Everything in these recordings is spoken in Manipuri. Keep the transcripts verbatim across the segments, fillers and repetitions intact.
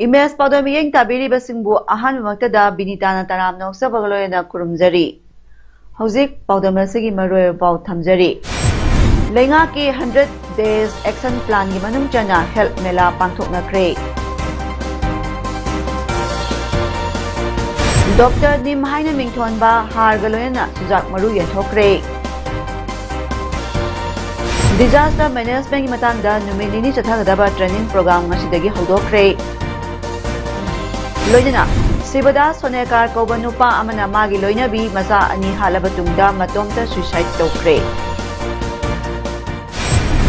ꯏꯃꯦꯖ ꯄꯥꯎꯗꯝ ꯃꯤꯠꯌꯦꯡ ꯇꯥꯕꯤꯔꯤꯕꯁꯤꯡꯕꯨ ꯑꯍꯥꯟꯕꯃꯛꯇꯗ ꯕꯤꯅꯤꯇꯥꯅ ꯇꯔꯥꯝꯅ ꯑꯣꯛꯆꯕꯒ ꯂꯣꯏꯅꯅ ꯈꯨꯔꯨꯝꯖꯔꯤ꯫ ꯍꯧꯖꯤꯛ ꯄꯥꯎꯗꯝ ꯑꯁꯤꯒꯤ ꯃꯔꯨꯑꯣꯏꯕ ꯄꯥꯎ ꯊꯝꯖꯔꯤ꯫ ꯂꯩꯉꯥꯛꯀꯤ hundred days action planꯒꯤ ꯃꯅꯨꯡ ꯆꯟꯅ health ꯃꯦꯂꯥ ꯄꯥꯡꯊꯣꯛꯅꯈ꯭ꯔꯦ꯫ ꯗꯣꯛꯇꯔ ꯅꯤꯝ ꯍꯥꯏꯅ ꯃꯤꯡꯊꯣꯟꯕ ꯍꯥꯔꯒ ꯂꯣꯏꯅꯅ ꯆꯨꯖꯥꯛ ꯃꯔꯨ ꯌꯦꯟꯊꯣꯛꯈ꯭ꯔꯦ꯫ Disaster managementꯒꯤ ꯃꯇꯥꯡꯗ ꯅꯨꯃꯤꯠ ꯅꯤꯅꯤ ꯆꯠꯊꯒꯗꯕ training program ꯉꯁꯤꯗꯒꯤ ꯍꯧꯗꯣꯛꯈ꯭ꯔꯦ꯫ ꯂꯣꯏꯅꯅ ꯁꯤꯕꯗꯥꯁ ꯁꯣꯅꯦꯀꯥꯔ ꯀꯧꯕ ꯅꯨꯄꯥ ꯑꯃꯅ ꯃꯥꯒꯤ ꯂꯣꯏꯅꯕꯤ ꯃꯆꯥ ꯑꯅꯤ ꯍꯥꯠꯂꯕ ꯇꯨꯡꯗ ꯃꯇꯣꯝꯇ suicide ꯇꯧꯈ꯭ꯔꯦ꯫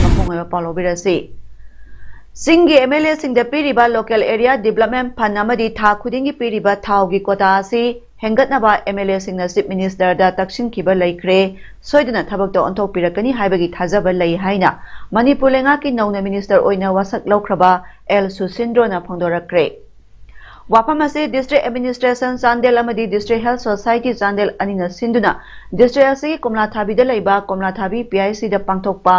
ꯃꯄꯨꯡ ꯑꯣꯏꯕ ꯄꯥꯎ ꯂꯧꯕꯤꯔꯁꯤ꯫ ꯆꯤꯡꯒꯤ MLAꯁꯤꯡꯗ ꯄꯤꯔꯤꯕ Local Area Development Fund ꯑꯃꯗꯤ ꯊꯥ ꯈꯨꯗꯤꯡꯒꯤ ꯄꯤꯔꯤꯕ ꯊꯥꯎꯒꯤ quota ꯑꯁꯤ ꯍꯦꯟꯒꯠꯅꯕ MLAꯁꯤꯡꯅ Chief Ministerꯗ ꯇꯛꯁꯤꯟꯈꯤꯕ ꯂꯩꯈ꯭ꯔꯦ꯫ ꯁꯣꯏꯗꯅ ꯊꯕꯛꯇ ꯑꯣꯟꯊꯣꯛꯄꯤꯔꯛꯀꯅꯤ ꯍꯥꯏꯕꯒꯤ ꯊꯥꯖꯕ ꯂꯩ ꯍꯥꯏꯅ ꯃꯅꯤꯄꯨꯔ ꯂꯩꯉꯥꯛꯀꯤ ꯅꯧꯅ minister ꯑꯣꯏꯅ ꯋꯥꯁꯛ ꯂꯧꯈ꯭ꯔꯕ ꯑꯦꯜ ꯁꯨꯁꯤꯟꯗ꯭ꯔꯣꯅ ꯐꯣꯡꯗꯣꯔꯛꯈ꯭ꯔꯦ꯫ ꯋꯥꯐꯝ ꯑꯁꯤ District Administration ꯆꯥꯟꯗꯦꯜ ꯑꯃꯗꯤ District Health Society ꯆꯥꯟꯗꯦꯜ ꯑꯅꯤꯅ ꯁꯤꯟꯗꯨꯅ district ꯑꯁꯤꯒꯤ ꯀꯣꯝꯂꯥꯊꯥꯕꯤꯗ ꯂꯩꯕ ꯀꯣꯝꯂꯥꯊꯥꯕꯤ PICꯗ ꯄꯥꯡꯊꯣꯛꯄ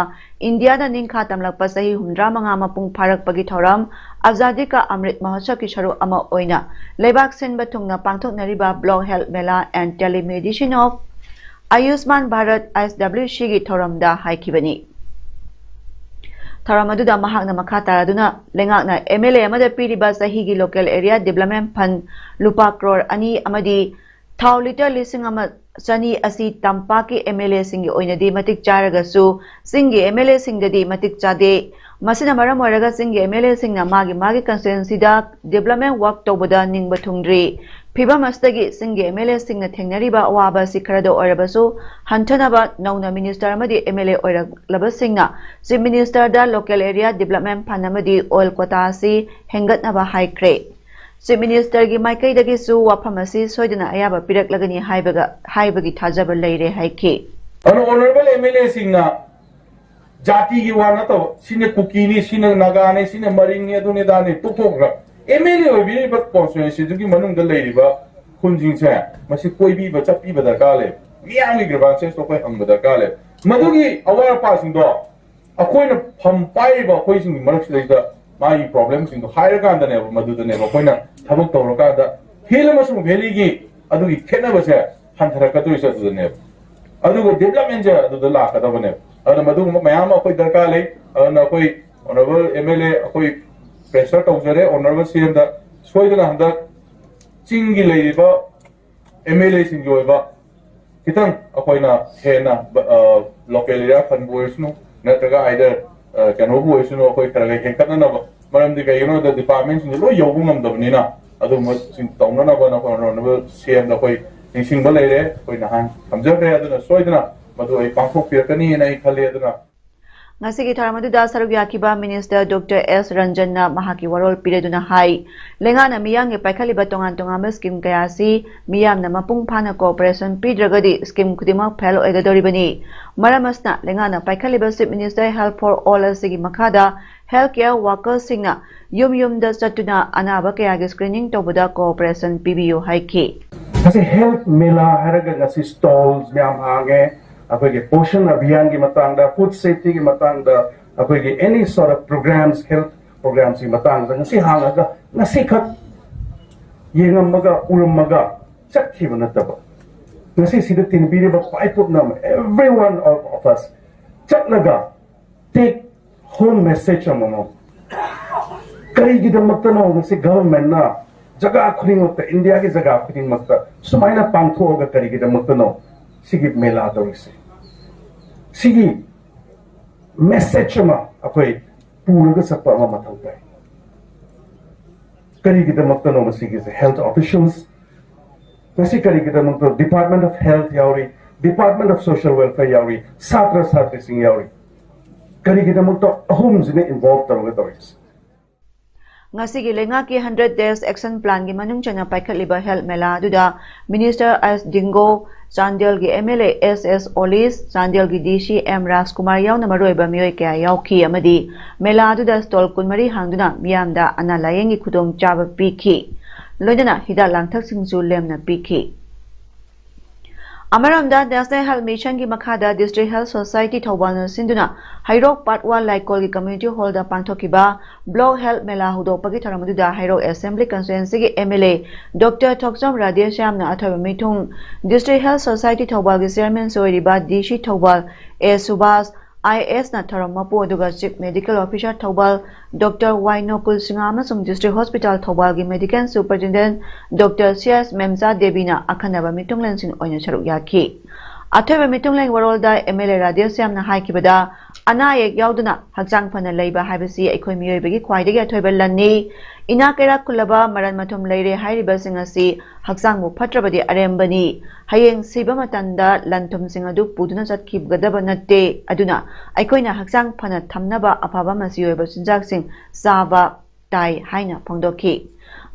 ꯏꯟꯗꯤꯌꯥꯗ ꯅꯤꯡꯈꯥ ꯇꯝꯂꯛꯄ ꯆꯍꯤ ꯍꯨꯝꯗ꯭ꯔꯥ ꯃꯉꯥ ꯃꯄꯨꯡ ꯐꯥꯔꯛꯄꯒꯤ ꯊꯧꯔꯝ ꯑꯖꯥꯗꯤ ꯀꯥ ꯑꯃ꯭ꯔꯤꯠ ꯃꯍꯣꯠꯁꯕꯀꯤ ꯁꯔꯨꯛ ꯑꯃ ꯑꯣꯏꯅ ꯂꯩꯕꯥꯛ ꯁꯤꯟꯕ ꯊꯨꯡꯅ ꯄꯥꯡꯊꯣꯛꯅꯔꯤꯕ Block Health Mela and Telemedicine of Ayushman Bharat, ISWCꯒꯤ ꯊꯧꯔꯝꯗ ꯍꯥꯏꯈꯤꯕꯅꯤ꯫ ꯊꯧꯔꯝ ꯑꯗꯨꯗ ꯃꯍꯥꯛꯅ ꯃꯈꯥ ꯇꯥꯔꯗꯨꯅ ꯂꯩꯉꯥꯛꯅ MLA ꯑꯃꯗ ꯄꯤꯔꯤꯕ ꯆꯍꯤꯒꯤ Local Area Development Fund ꯂꯨꯄꯥ ꯀ꯭ꯔꯣꯔ ꯑꯅꯤ ꯑꯃꯗꯤ ꯊꯥꯎ ꯂꯤꯇꯔ ꯂꯤꯁꯤꯡ ꯑꯃ ꯆꯅꯤ ꯑꯁꯤ ꯇꯝꯄꯥꯛꯀꯤ MLAꯁꯤꯡꯒꯤ ꯑꯣꯏꯅꯗꯤ ꯃꯇꯤꯛ ꯆꯥꯔꯒꯁꯨ ꯆꯤꯡꯒꯤ MLAꯁꯤꯡꯗꯗꯤ ꯃꯇꯤꯛ ꯆꯥꯗꯦ꯫ ꯃꯁꯤꯅ ꯃꯔꯝ ꯑꯣꯏꯔꯒ ꯆꯤꯡꯒꯤ MLAꯁꯤꯡꯅ ꯃꯥꯒꯤ ꯃꯥꯒꯤ constituencyꯗ development work ꯇꯧꯕꯗ ꯅꯤꯡꯕ ꯊꯨꯡꯗ꯭ꯔꯤ꯫ ꯐꯤꯚꯝ ꯑꯁꯤꯗꯒꯤ ꯆꯤꯡꯒꯤ ꯑꯦꯝ ꯑꯦꯜ ꯑꯦꯁꯤꯡꯅ ꯊꯦꯡꯅꯔꯤꯕ ꯑꯋꯥꯕ ꯑꯁꯤ ꯈꯔꯗ ꯑꯣꯏꯔꯕꯁꯨ ꯍꯟꯊꯅꯕ ꯅꯧꯅ ꯃꯤꯅꯤꯁꯇꯔ ꯑꯃꯗꯤ ꯑꯦꯝ ꯑꯦꯜ ꯑꯦ ꯑꯣꯏꯔꯛꯂꯕꯁꯤꯡꯅ ꯆꯤꯐ ꯃꯤꯅꯤꯁꯇꯔꯗ ꯂꯣꯀꯦꯜ ꯑꯦꯔꯤꯌꯥ ꯗꯤꯕꯂꯞꯃꯦꯟ ꯐꯟ ꯑꯃꯗꯤ ꯑꯣꯏꯜ ꯀꯣꯇꯥ ꯑꯁꯤ ꯍꯦꯟꯒꯠꯅꯕ ꯍꯥꯏꯈ꯭ꯔꯦ꯫ ꯆꯤꯐ ꯃꯤꯅꯤꯁꯇꯔꯒꯤ ꯃꯥꯏꯀꯩꯗꯒꯤꯁꯨ ꯋꯥꯐꯝ ꯑꯁꯤ ꯁꯣꯏꯗꯅ ꯑꯌꯥꯕ ꯄꯤꯔꯛꯂꯒꯅꯤ ꯍꯥꯏꯕꯒ ꯍꯥꯏꯕꯒꯤ ꯊꯥꯖꯕ ꯂꯩꯔꯦ ꯍꯥꯏꯈꯤ꯫ ꯑꯗꯣ ꯑꯣꯅꯔꯦꯕꯜ ꯑꯦꯝ ꯑꯦꯜ ꯑꯦꯁꯤꯡꯅ ꯖꯥꯇꯤꯒꯤ ꯋꯥ ꯅꯠꯇꯕ, ꯁꯤꯅ ꯀꯨꯀꯤꯅꯤ, ꯁꯤꯅ ꯅꯥꯒꯥꯅꯤ, ꯁꯤꯅ ꯃꯔꯤꯡꯅꯤ, ꯑꯗꯨꯅꯤ ꯑꯗꯥꯅꯤ ꯇꯣꯛꯊꯣꯛꯈ꯭ꯔꯒ, ꯑꯦꯝ ꯑꯦꯜ ꯑꯦ ꯑꯣꯏꯕꯤꯔꯤꯕ ꯀꯣꯟꯁꯇꯤꯇ꯭ꯋꯦꯟꯁꯤꯗꯨꯒꯤ ꯃꯅꯨꯡꯗ ꯂꯩꯔꯤꯕ ꯈꯨꯟꯁꯤꯡꯁꯦ, ꯃꯁꯤ ꯀꯣꯏꯕꯤꯕ ꯆꯠꯄꯤꯕ ꯗꯔꯀꯥꯔ ꯂꯩ꯫ ꯃꯤꯌꯥꯝꯒꯤ ꯒ꯭ꯔꯤꯚꯥꯟꯁꯦꯁꯇꯣ ꯑꯩꯈꯣꯏ ꯍꯪꯕ ꯗꯔꯀꯥꯔ ꯂꯩ꯫ ꯃꯗꯨꯒꯤ ꯑꯋꯥꯠ ꯑꯄꯥꯁꯤꯡꯗꯣ ꯑꯩꯈꯣꯏꯅ ꯐꯝ ꯄꯥꯏꯔꯤꯕ ꯑꯩꯈꯣꯏꯁꯤꯡꯒꯤ ꯃꯔꯛꯁꯤꯗꯩꯗ ꯃꯥꯒꯤ ꯄ꯭ꯔꯣꯕ꯭ꯂꯦꯝꯁꯤꯡꯗꯣ ꯍꯥꯏꯔꯀꯥꯟꯗꯅꯦꯕ, ꯃꯗꯨꯗꯅꯦꯕ ꯑꯩꯈꯣꯏꯅ ꯊꯕꯛ ꯇꯧꯔꯀꯥꯟꯗ ꯍꯤꯜ ꯑꯃꯁꯨꯡ ꯚꯦꯂꯤꯒꯤ ꯑꯗꯨꯒꯤ ꯈꯦꯠꯅꯕꯁꯦ ꯍꯟꯊꯔꯛꯀꯗꯣꯏꯁꯦ ꯑꯗꯨꯗꯅꯦꯕ꯫ ꯑꯗꯨꯒ ꯗꯤꯕꯂꯞꯃꯦꯟꯁꯦ ꯑꯗꯨꯗ ꯂꯥꯛꯀꯗꯕꯅꯦꯕ꯫ ꯑꯗꯨꯅ ꯃꯗꯨꯒꯨꯝꯕ ꯃꯌꯥꯝ ꯑꯃ ꯑꯩꯈꯣꯏ ꯗꯔꯀꯥꯔ ꯂꯩ꯫ ꯑꯗꯨꯅ ꯑꯩꯈꯣꯏ ꯑꯣꯅꯔꯦꯕꯜ ꯑꯦꯝ ꯑꯦꯜ ꯑꯦ ꯑꯩꯈꯣꯏ ꯄ꯭ꯔꯦꯁꯔ ꯇꯧꯖꯔꯦ ꯑꯣꯅꯔꯦꯕꯜ ꯁꯤ ꯑꯦꯝꯗ, ꯁꯣꯏꯗꯅ ꯍꯟꯗꯛ ꯆꯤꯡꯒꯤ ꯂꯩꯔꯤꯕ ꯑꯦꯝ ꯑꯦꯜ ꯑꯦꯁꯤꯡꯒꯤ ꯑꯣꯏꯕ ꯈꯤꯇꯪ ꯑꯩꯈꯣꯏꯅ ꯍꯦꯟꯅ ꯂꯣꯀꯦꯜ ꯑꯦꯔꯤꯌꯥ ꯐꯟꯕꯨ ꯑꯣꯏꯔꯁꯅꯨ, ꯅꯠꯇ꯭ꯔꯒ ꯑꯥꯏꯗꯔ ꯀꯩꯅꯣꯕꯨ ꯑꯣꯏꯔꯁꯅꯨ, ꯑꯩꯈꯣꯏ ꯈꯔ ꯈꯔ ꯍꯦꯟꯒꯠꯅꯅꯕ꯫ ꯃꯔꯝꯗꯤ ꯀꯩꯒꯤꯅꯣ ꯍꯥꯏꯕꯗ ꯗꯤꯄꯥꯔꯠꯃꯦꯟꯁꯤꯡꯁꯦ ꯂꯣꯏ ꯌꯧꯕ ꯉꯝꯗꯕꯅꯤꯅ ꯑꯗꯨꯒꯨꯝꯕꯁꯤꯡ ꯇꯧꯅꯅꯕ ꯑꯩꯈꯣꯏ ꯑꯣꯅꯔꯦꯕꯜ ꯁꯤ ꯑꯦꯝꯗ ꯑꯩꯈꯣꯏ ꯅꯤꯡꯁꯤꯡꯕ ꯂꯩꯔꯦ, ꯑꯩꯈꯣꯏ ꯅꯍꯥꯟ ꯊꯝꯖꯈ꯭ꯔꯦ꯫ ꯑꯗꯨꯅ ꯁꯣꯏꯗꯅ ꯃꯗꯨ ꯑꯩ ꯄꯥꯡꯊꯣꯛꯄꯤꯔꯛꯀꯅꯤꯅ ꯑꯩ ꯈꯜꯂꯤ꯫ ꯑꯗꯨꯅ ꯉꯁꯤꯒꯤ ꯊꯧꯔꯝ ꯑꯗꯨꯗ ꯁꯔꯨꯛ ꯌꯥꯈꯤꯕ ꯃꯤꯅꯤꯁꯇꯔ ꯗꯣꯛꯇꯔ ꯑꯦꯁ ꯔꯟꯖꯟꯅ ꯃꯍꯥꯛꯀꯤ ꯋꯥꯔꯣꯜ ꯄꯤꯔꯗꯨꯅ ꯍꯥꯏ, ꯂꯩꯉꯥꯛꯅ ꯃꯤꯌꯥꯝꯒꯤ ꯄꯥꯏꯈꯠꯂꯤꯕ ꯇꯣꯉꯥꯟ ꯇꯣꯉꯥꯟꯕ ꯁ꯭ꯀꯤꯝ ꯀꯌꯥ ꯑꯁꯤ ꯃꯤꯌꯥꯝꯅ ꯃꯄꯨꯡ ꯐꯥꯅ ꯀꯣꯑꯣꯄꯔꯦꯁꯟ ꯄꯤꯗ꯭ꯔꯒꯗꯤ ꯁ꯭ꯀꯤꯝ ꯈꯨꯗꯤꯡꯃꯛ ꯐꯦꯜ ꯑꯣꯏꯒꯗꯧꯔꯤꯕꯅꯤ꯫ ꯃꯔꯝ ꯑꯁꯤꯅ ꯂꯩꯉꯥꯛꯅ ꯄꯥꯏꯈꯠꯂꯤꯕ chief minister health for all ꯑꯁꯤꯒꯤ ꯃꯈꯥꯗ ꯍꯦꯜꯊ ꯀꯦꯌꯔ ꯋꯥꯔꯀꯔꯁꯤꯡꯅ ꯌꯨꯝ ꯌꯨꯝꯗ ꯆꯠꯇꯨꯅ ꯑꯅꯥꯕ ꯀꯌꯥꯒꯤ ꯁ꯭ꯀ꯭ꯔꯤꯅꯤꯡ ꯇꯧꯕꯗ ꯀꯣꯑꯣꯄꯔꯦꯁꯟ ꯄꯤꯕꯤꯌꯨ ꯍꯥꯏꯈꯤ꯫ ꯉꯁꯤ ꯍꯦꯜꯊ ꯃꯦꯂꯥ ꯍꯥꯏꯔꯒ ꯉꯁꯤ ꯁ꯭ꯇꯣꯜꯁ ꯃꯌꯥꯝ ꯍꯥꯡꯉꯦ꯫ ꯑꯩꯈꯣꯏꯒꯤ ꯄꯣꯁꯟ ꯑꯚꯤꯌꯥꯟꯒꯤ ꯃꯇꯥꯡꯗ, ꯐꯨꯗ ꯁꯦꯐꯇꯤꯒꯤ ꯃꯇꯥꯡꯗ, ꯑꯩꯈꯣꯏꯒꯤ ꯑꯦꯅꯤ ꯁꯣꯔꯠ ꯑꯣꯐ ꯄ꯭ꯔꯣꯒ꯭ꯔꯥꯝꯁ, ꯍꯦꯜꯊ ꯄ꯭ꯔꯣꯒ꯭ꯔꯥꯝꯁꯤꯒꯤ ꯃꯇꯥꯡꯗ ꯉꯁꯤ ꯍꯥꯡꯉꯒ ꯉꯁꯤꯈꯛ ꯌꯦꯡꯉꯝꯃꯒ ꯎꯔꯝꯃꯒ ꯆꯠꯈꯤꯕ ꯅꯠꯇꯕ, ꯉꯁꯤ ꯁꯤꯗ ꯇꯤꯟꯕꯤꯔꯤꯕ ꯄꯥꯏ ꯄꯨꯝꯅꯃꯛ, every one of us ꯆꯠꯂꯒ take home message ꯑꯃꯃꯝ꯫ ꯀꯔꯤꯒꯤꯗꯃꯛꯇꯅꯣ ꯉꯁꯤ ꯒꯚꯔꯟꯃꯦꯟꯠꯅ ꯖꯒꯥ ꯈꯨꯗꯤꯡꯃꯛꯇ, ꯏꯟꯗꯤꯌꯥꯒꯤ ꯖꯒꯥ ꯈꯨꯗꯤꯡꯃꯛꯇ ꯁꯨꯃꯥꯏꯅ ꯄꯥꯡꯊꯣꯛꯑꯒ ꯀꯔꯤꯒꯤꯗꯃꯛꯇꯅꯣ ꯁꯤꯒꯤ ꯃꯦꯂꯥ ꯇꯧꯔꯤꯁꯦ? ꯁꯤꯒꯤ ꯃꯦꯁꯦꯖ ꯑꯃ ꯑꯩꯈꯣꯏ ꯄꯨꯔꯒ ꯆꯠꯄ ꯑꯃ ꯃꯊꯧ ꯇꯥꯏ꯫ ꯀꯔꯤꯒꯤꯗꯃꯛꯇꯅꯣ ꯃꯁꯤꯒꯤꯁꯦ? ꯍꯦꯜꯊ ꯑꯣꯐꯤꯁꯤꯌꯦꯜꯁ, ꯃꯁꯤ ꯀꯔꯤꯒꯤꯗꯃꯛꯇ Department of Health ꯌꯥꯎꯔꯤ, Department of Social Welfare ꯌꯥꯎꯔꯤ, ꯁꯥꯇ꯭ꯔ ꯁꯥꯇ꯭ꯔꯤꯁꯤꯡ ꯌꯥꯎꯔꯤ? ꯀꯔꯤꯒꯤꯗꯃꯛꯇ ꯑꯍꯨꯝꯁꯤꯅ involve ꯇꯧꯔꯒ ꯇꯧꯔꯤꯁꯦ? ꯉꯁꯤꯒꯤ ꯂꯩꯉꯥꯛꯀꯤ hundred days action planꯒꯤ ꯃꯅꯨꯡ ꯆꯟꯅ ꯄꯥꯏꯈꯠꯂꯤꯕ health ꯃꯦꯂꯥ ꯑꯗꯨꯗ Minister ꯑꯦꯁ ꯗꯤꯡꯒꯣ, ꯆꯥꯟꯗꯦꯜꯒꯤ MLA ꯑꯦꯁ ꯑꯦꯁ ꯑꯣꯂꯤꯁ, ꯆꯥꯟꯗꯦꯜꯒꯤ DC ꯑꯦꯝ ꯔꯥꯖꯀꯨꯃꯥꯔ ꯌꯥꯎꯅ ꯃꯔꯨꯑꯣꯏꯕ ꯃꯤꯑꯣꯏ ꯀꯌꯥ ꯌꯥꯎꯈꯤ ꯑꯃꯗꯤ ꯃꯦꯂꯥ ꯑꯗꯨꯗ stall ꯀꯨꯟꯃꯔꯤ ꯍꯥꯡꯗꯨꯅ ꯃꯤꯌꯥꯝꯗ ꯑꯅꯥ ꯂꯥꯌꯦꯡꯒꯤ ꯈꯨꯗꯣꯡꯆꯥꯕ ꯄꯤꯈꯤ꯫ ꯂꯣꯏꯅꯅ ꯍꯤꯗꯥꯛ ꯂꯥꯡꯊꯛꯁꯤꯡꯁꯨ ꯂꯦꯝꯅ ꯄꯤꯈꯤ꯫ ꯑꯃꯔꯣꯝꯗ National Health Missionꯒꯤ ꯃꯈꯥꯗ District Health Society ꯊꯧꯕꯥꯜꯅ ꯁꯤꯟꯗꯨꯅ ꯍꯩꯔꯣꯛ Part one ꯂꯥꯏꯀꯣꯜꯒꯤ community hallꯗ ꯄꯥꯡꯊꯣꯛꯈꯤꯕ Block Health ꯃꯦꯂꯥ ꯍꯧꯗꯣꯛꯄꯒꯤ ꯊꯧꯔꯝ ꯑꯗꯨꯗ ꯍꯩꯔꯣꯛ Assembly Constituencyꯒꯤ MLA Doctor ꯊꯣꯛꯆꯣꯝ ꯔꯥꯙꯦꯁ꯭ꯌꯥꯝꯅ ꯑꯊꯣꯏꯕ ꯃꯤꯊꯨꯡ, District Health Society ꯊꯧꯕꯥꯜꯒꯤ Chairmanꯁꯨ ꯑꯣꯏꯔꯤꯕ DC ꯊꯧꯕꯥꯜ ꯑꯦ ꯁꯨꯕꯥꯁ, IASꯅ ꯊꯧꯔꯝ ꯃꯄꯨ ꯑꯗꯨꯒ Chief Medical Officer Thoubal Doctor ꯋꯥꯏ ꯅꯣꯀꯨꯜ ꯁꯤꯡꯍ ꯑꯃꯁꯨꯡ District Hospital ꯊꯧꯕꯥꯜꯒꯤ Medical Superintendent Doctor C S ꯃꯦꯝꯆꯥ ꯗꯦꯕꯤꯅ ꯑꯈꯟꯅꯕ ꯃꯤꯊꯨꯡꯂꯦꯟꯁꯤꯡ ꯑꯣꯏꯅ ꯁꯔꯨꯛ ꯌꯥꯈꯤ꯫ ꯑꯊꯣꯏꯕ ꯃꯤꯊꯨꯡꯂꯦꯟ ꯋꯥꯔꯣꯜꯗ MLA ꯔꯥꯙꯦꯁ꯭ꯌꯥꯝꯅ ꯍꯥꯏꯈꯤꯕꯗ, ꯑꯅꯥ ꯑꯌꯦꯛ ꯌꯥꯎꯗꯅ ꯍꯛꯆꯥꯡ ꯐꯅ ꯂꯩꯕ ꯍꯥꯏꯕꯁꯤ ꯑꯩꯈꯣꯏ ꯃꯤꯑꯣꯏꯕꯒꯤ ꯈ꯭ꯋꯥꯏꯗꯒꯤ ꯑꯊꯣꯏꯕ ꯂꯟꯅꯤ꯫ ꯏꯅꯥꯛ ꯀꯩꯔꯥꯛ ꯈꯨꯜꯂꯕ, ꯃꯔꯟ ꯃꯊꯨꯝ ꯂꯩꯔꯦ ꯍꯥꯏꯔꯤꯕꯁꯤꯡ ꯑꯁꯤ ꯍꯛꯆꯥꯡꯕꯨ ꯐꯠꯇ꯭ꯔꯕꯗꯤ ꯑꯔꯦꯝꯕꯅꯤ꯫ ꯍꯌꯦꯡ ꯁꯤꯕ ꯃꯇꯝꯗ ꯂꯟ ꯊꯨꯝꯁꯤꯡ ꯑꯗꯨ ꯄꯨꯗꯨꯅ ꯆꯠꯈꯤꯒꯗꯕ ꯅꯠꯇꯦ꯫ ꯑꯗꯨꯅ ꯑꯩꯈꯣꯏꯅ ꯍꯛꯆꯥꯡ ꯐꯅ ꯊꯝꯅꯕ ꯑꯐꯕ ꯃꯆꯤ ꯑꯣꯏꯕ ꯆꯤꯟꯖꯥꯛꯁꯤꯡ ꯆꯥꯕ ꯇꯥꯏ ꯍꯥꯏꯅ ꯐꯣꯡꯗꯣꯛꯈꯤ꯫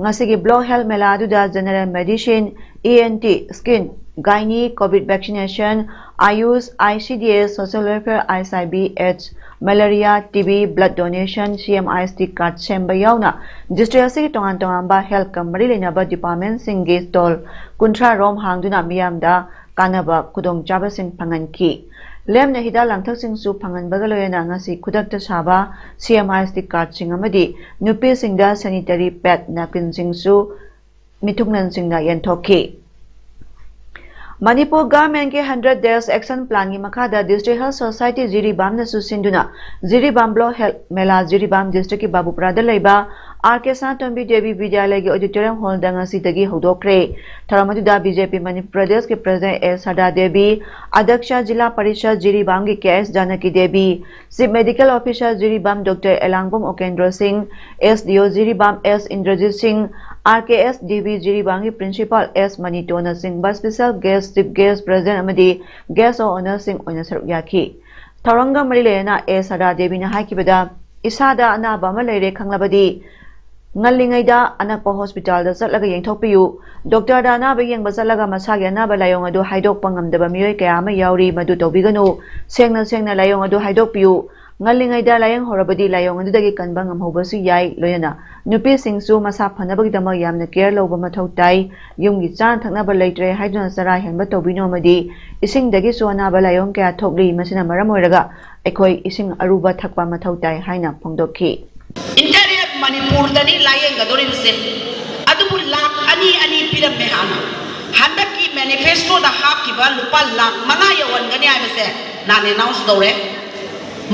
ꯉꯁꯤꯒꯤ Block Health ꯃꯦꯂꯥ ꯑꯗꯨꯗ General Medicine, ENT, Skin, Gynae, Covid Vaccination, AYUSH, ICDS, Social Welfare, HIV, AIDS, Malaria, TB, Blood Donation, CMIST card ꯁꯦꯝꯕ ꯌꯥꯎꯅ district ꯑꯁꯤꯒꯤ ꯇꯣꯉꯥꯟ ꯇꯣꯉꯥꯟꯕ healthꯀ ꯃꯔꯤ ꯂꯩꯅꯕ departmentꯁꯤꯡꯒꯤ stall ꯀꯨꯟꯊ꯭ꯔꯥ ꯔꯣꯝ ꯍꯥꯡꯗꯨꯅ ꯃꯤꯌꯥꯝꯗ ꯀꯥꯟꯅꯕ ꯈꯨꯗꯣꯡꯆꯥꯕꯁꯤꯡ ꯐꯪꯍꯟꯈꯤ꯫ ꯂꯦꯝꯅ ꯍꯤꯗꯥꯛ ꯂꯥꯡꯊꯛꯁꯤꯡꯁꯨ ꯐꯪꯍꯟꯕꯒ ꯂꯣꯏꯅꯅ ꯉꯁꯤ ꯈꯨꯗꯛꯇ ꯁꯥꯕ CMIST cardꯁꯤꯡ ꯑꯃꯗꯤ ꯅꯨꯄꯤꯁꯤꯡꯗ sanitary pad napkinꯁꯤꯡꯁꯨ ꯃꯤꯊꯨꯡꯂꯦꯟꯁꯤꯡꯅ ꯌꯦꯟꯊꯣꯛꯈꯤ꯫ Manipur ꯒꯚꯔꯟꯃꯦꯟꯠꯀꯤ hundred days action planꯒꯤ ꯃꯈꯥꯗ District Health Society ꯖꯤꯔꯤꯕꯥꯝꯅꯁꯨ ꯁꯤꯟꯗꯨꯅ ꯖꯤꯔꯤꯕꯥꯝ Block Health ꯃꯦꯂꯥ ꯖꯤꯔꯤꯕꯥꯝ districtꯀꯤ ꯕꯥꯕꯨꯄꯨꯔꯥꯗ ꯂꯩꯕ ꯑꯥꯔ ꯀꯦ ꯁꯅꯥꯇꯣꯝꯕꯤ ꯗꯦꯕꯤ ꯕꯤꯗ꯭ꯌꯥꯂꯌꯒꯤ auditorium hallꯗ ꯉꯁꯤꯗꯒꯤ ꯍꯧꯗꯣꯛꯈ꯭ꯔꯦ꯫ ꯊꯧꯔꯝ ꯑꯗꯨꯗ BJP ꯃꯅꯤꯄꯨꯔ ꯄ꯭ꯔꯗꯦꯁꯀꯤ president ꯑꯦ ꯁꯔꯗꯥ ꯗꯦꯕꯤ, ꯑꯗ꯭ꯌꯛꯁ ꯖꯤꯂꯥ ꯄꯔꯤꯁꯗ ꯖꯤꯔꯤꯕꯥꯝꯒꯤ K S Janaki Devi, Chief Medical Officer Jiribam doctor Elangbam Ukendro Singh, SDO Jiribam S Indrajit Singh, R K S D B ꯖꯤꯔꯤꯕꯥꯝꯒꯤ Principal ꯑꯦꯁ ꯃꯅꯤꯇꯣꯅꯆꯤꯡꯕ Special Guest, Chief Guest, President ꯑꯃꯗꯤ Guest of Honourꯁꯤꯡ ꯑꯣꯏꯅ ꯁꯔꯨꯛ ꯌꯥꯈꯤ꯫ ꯊꯧꯔꯝꯒ ꯃꯔꯤ ꯂꯩꯅꯅ ꯑꯦ ꯁꯔꯗꯥ ꯗꯦꯕꯤꯅ ꯍꯥꯏꯈꯤꯕꯗ, ꯏꯁꯥꯗ ꯑꯅꯥꯕ ꯑꯃ ꯂꯩꯔꯦ ꯈꯪꯂꯕꯗꯤ ꯉꯜꯂꯤꯉꯩꯗ ꯑꯅꯛꯄ ꯍꯣꯁꯄꯤꯇꯥꯜꯗ ꯆꯠꯂꯒ ꯌꯦꯡꯊꯣꯛꯄꯤꯌꯨ꯫ ꯗꯣꯛꯇꯔꯗ ꯑꯅꯥꯕ ꯌꯦꯡꯕ ꯆꯠꯂꯒ ꯃꯁꯥꯒꯤ ꯑꯅꯥꯕ ꯂꯥꯏꯑꯣꯡ ꯑꯗꯨ ꯍꯥꯏꯗꯣꯛꯄ ꯉꯝꯗꯕ ꯃꯤꯑꯣꯏ ꯀꯌꯥ ꯑꯃ ꯌꯥꯎꯔꯤ, ꯃꯗꯨ ꯇꯧꯕꯤꯒꯅꯨ꯫ ꯁꯦꯡꯅ ꯁꯦꯡꯅ ꯂꯥꯏꯑꯣꯡ ꯑꯗꯨ ꯍꯥꯏꯗꯣꯛꯄꯤꯌꯨ꯫ ꯉꯜꯂꯤꯉꯩꯗ ꯂꯥꯏꯌꯦꯡꯍꯧꯔꯕꯗꯤ ꯂꯥꯏꯑꯣꯡ ꯑꯗꯨꯗꯒꯤ ꯀꯟꯕ ꯉꯝꯍꯧꯕꯁꯨ ꯌꯥꯏ꯫ ꯂꯣꯏꯅꯅ ꯅꯨꯄꯤꯁꯤꯡꯁꯨ ꯃꯁꯥ ꯐꯅꯕꯒꯤꯗꯃꯛ ꯌꯥꯝꯅ care ꯂꯧꯕ ꯃꯊꯧ ꯇꯥꯏ꯫ ꯌꯨꯝꯒꯤ ꯆꯥꯅ ꯊꯛꯅꯕ ꯂꯩꯇ꯭ꯔꯦ ꯍꯥꯏꯗꯨꯅ ꯆꯔꯥ ꯍꯦꯟꯕ ꯇꯧꯕꯤꯅꯨ ꯑꯃꯗꯤ ꯏꯁꯤꯡꯗꯒꯤꯁꯨ ꯑꯅꯥꯕ ꯂꯥꯏꯑꯣꯡ ꯀꯌꯥ ꯊꯣꯛꯂꯤ꯫ ꯃꯁꯤꯅ ꯃꯔꯝ ꯑꯣꯏꯔꯒ ꯑꯩꯈꯣꯏ ꯏꯁꯤꯡ ꯑꯔꯨꯕ ꯊꯛꯄ ꯃꯊꯧ ꯇꯥꯏ ꯍꯥꯏꯅ ꯐꯣꯡꯗꯣꯛꯈꯤ꯫ Entire ꯃꯅꯤꯄꯨꯔꯗꯅꯤ ꯂꯥꯏꯌꯦꯡꯒꯗꯧꯔꯤꯕꯁꯦ꯫ ꯑꯗꯨꯕꯨ ꯂꯥꯈ ꯑꯅꯤ ꯑꯅꯤ ꯄꯤꯔꯝꯃꯦ ꯍꯥꯟꯅ꯫ ꯍꯟꯗꯛꯀꯤ ꯃꯦꯅꯤꯐꯦꯁꯇꯣꯗ ꯍꯥꯞꯈꯤꯕ ꯂꯨꯄꯥ ꯂꯥꯈ ꯃꯉꯥ ꯌꯧꯍꯟꯒꯅꯤ ꯍꯥꯏꯕꯁꯦ ꯅꯍꯥꯟ ꯑꯦꯅꯥꯎꯟꯁ ꯇꯧꯔꯦ꯫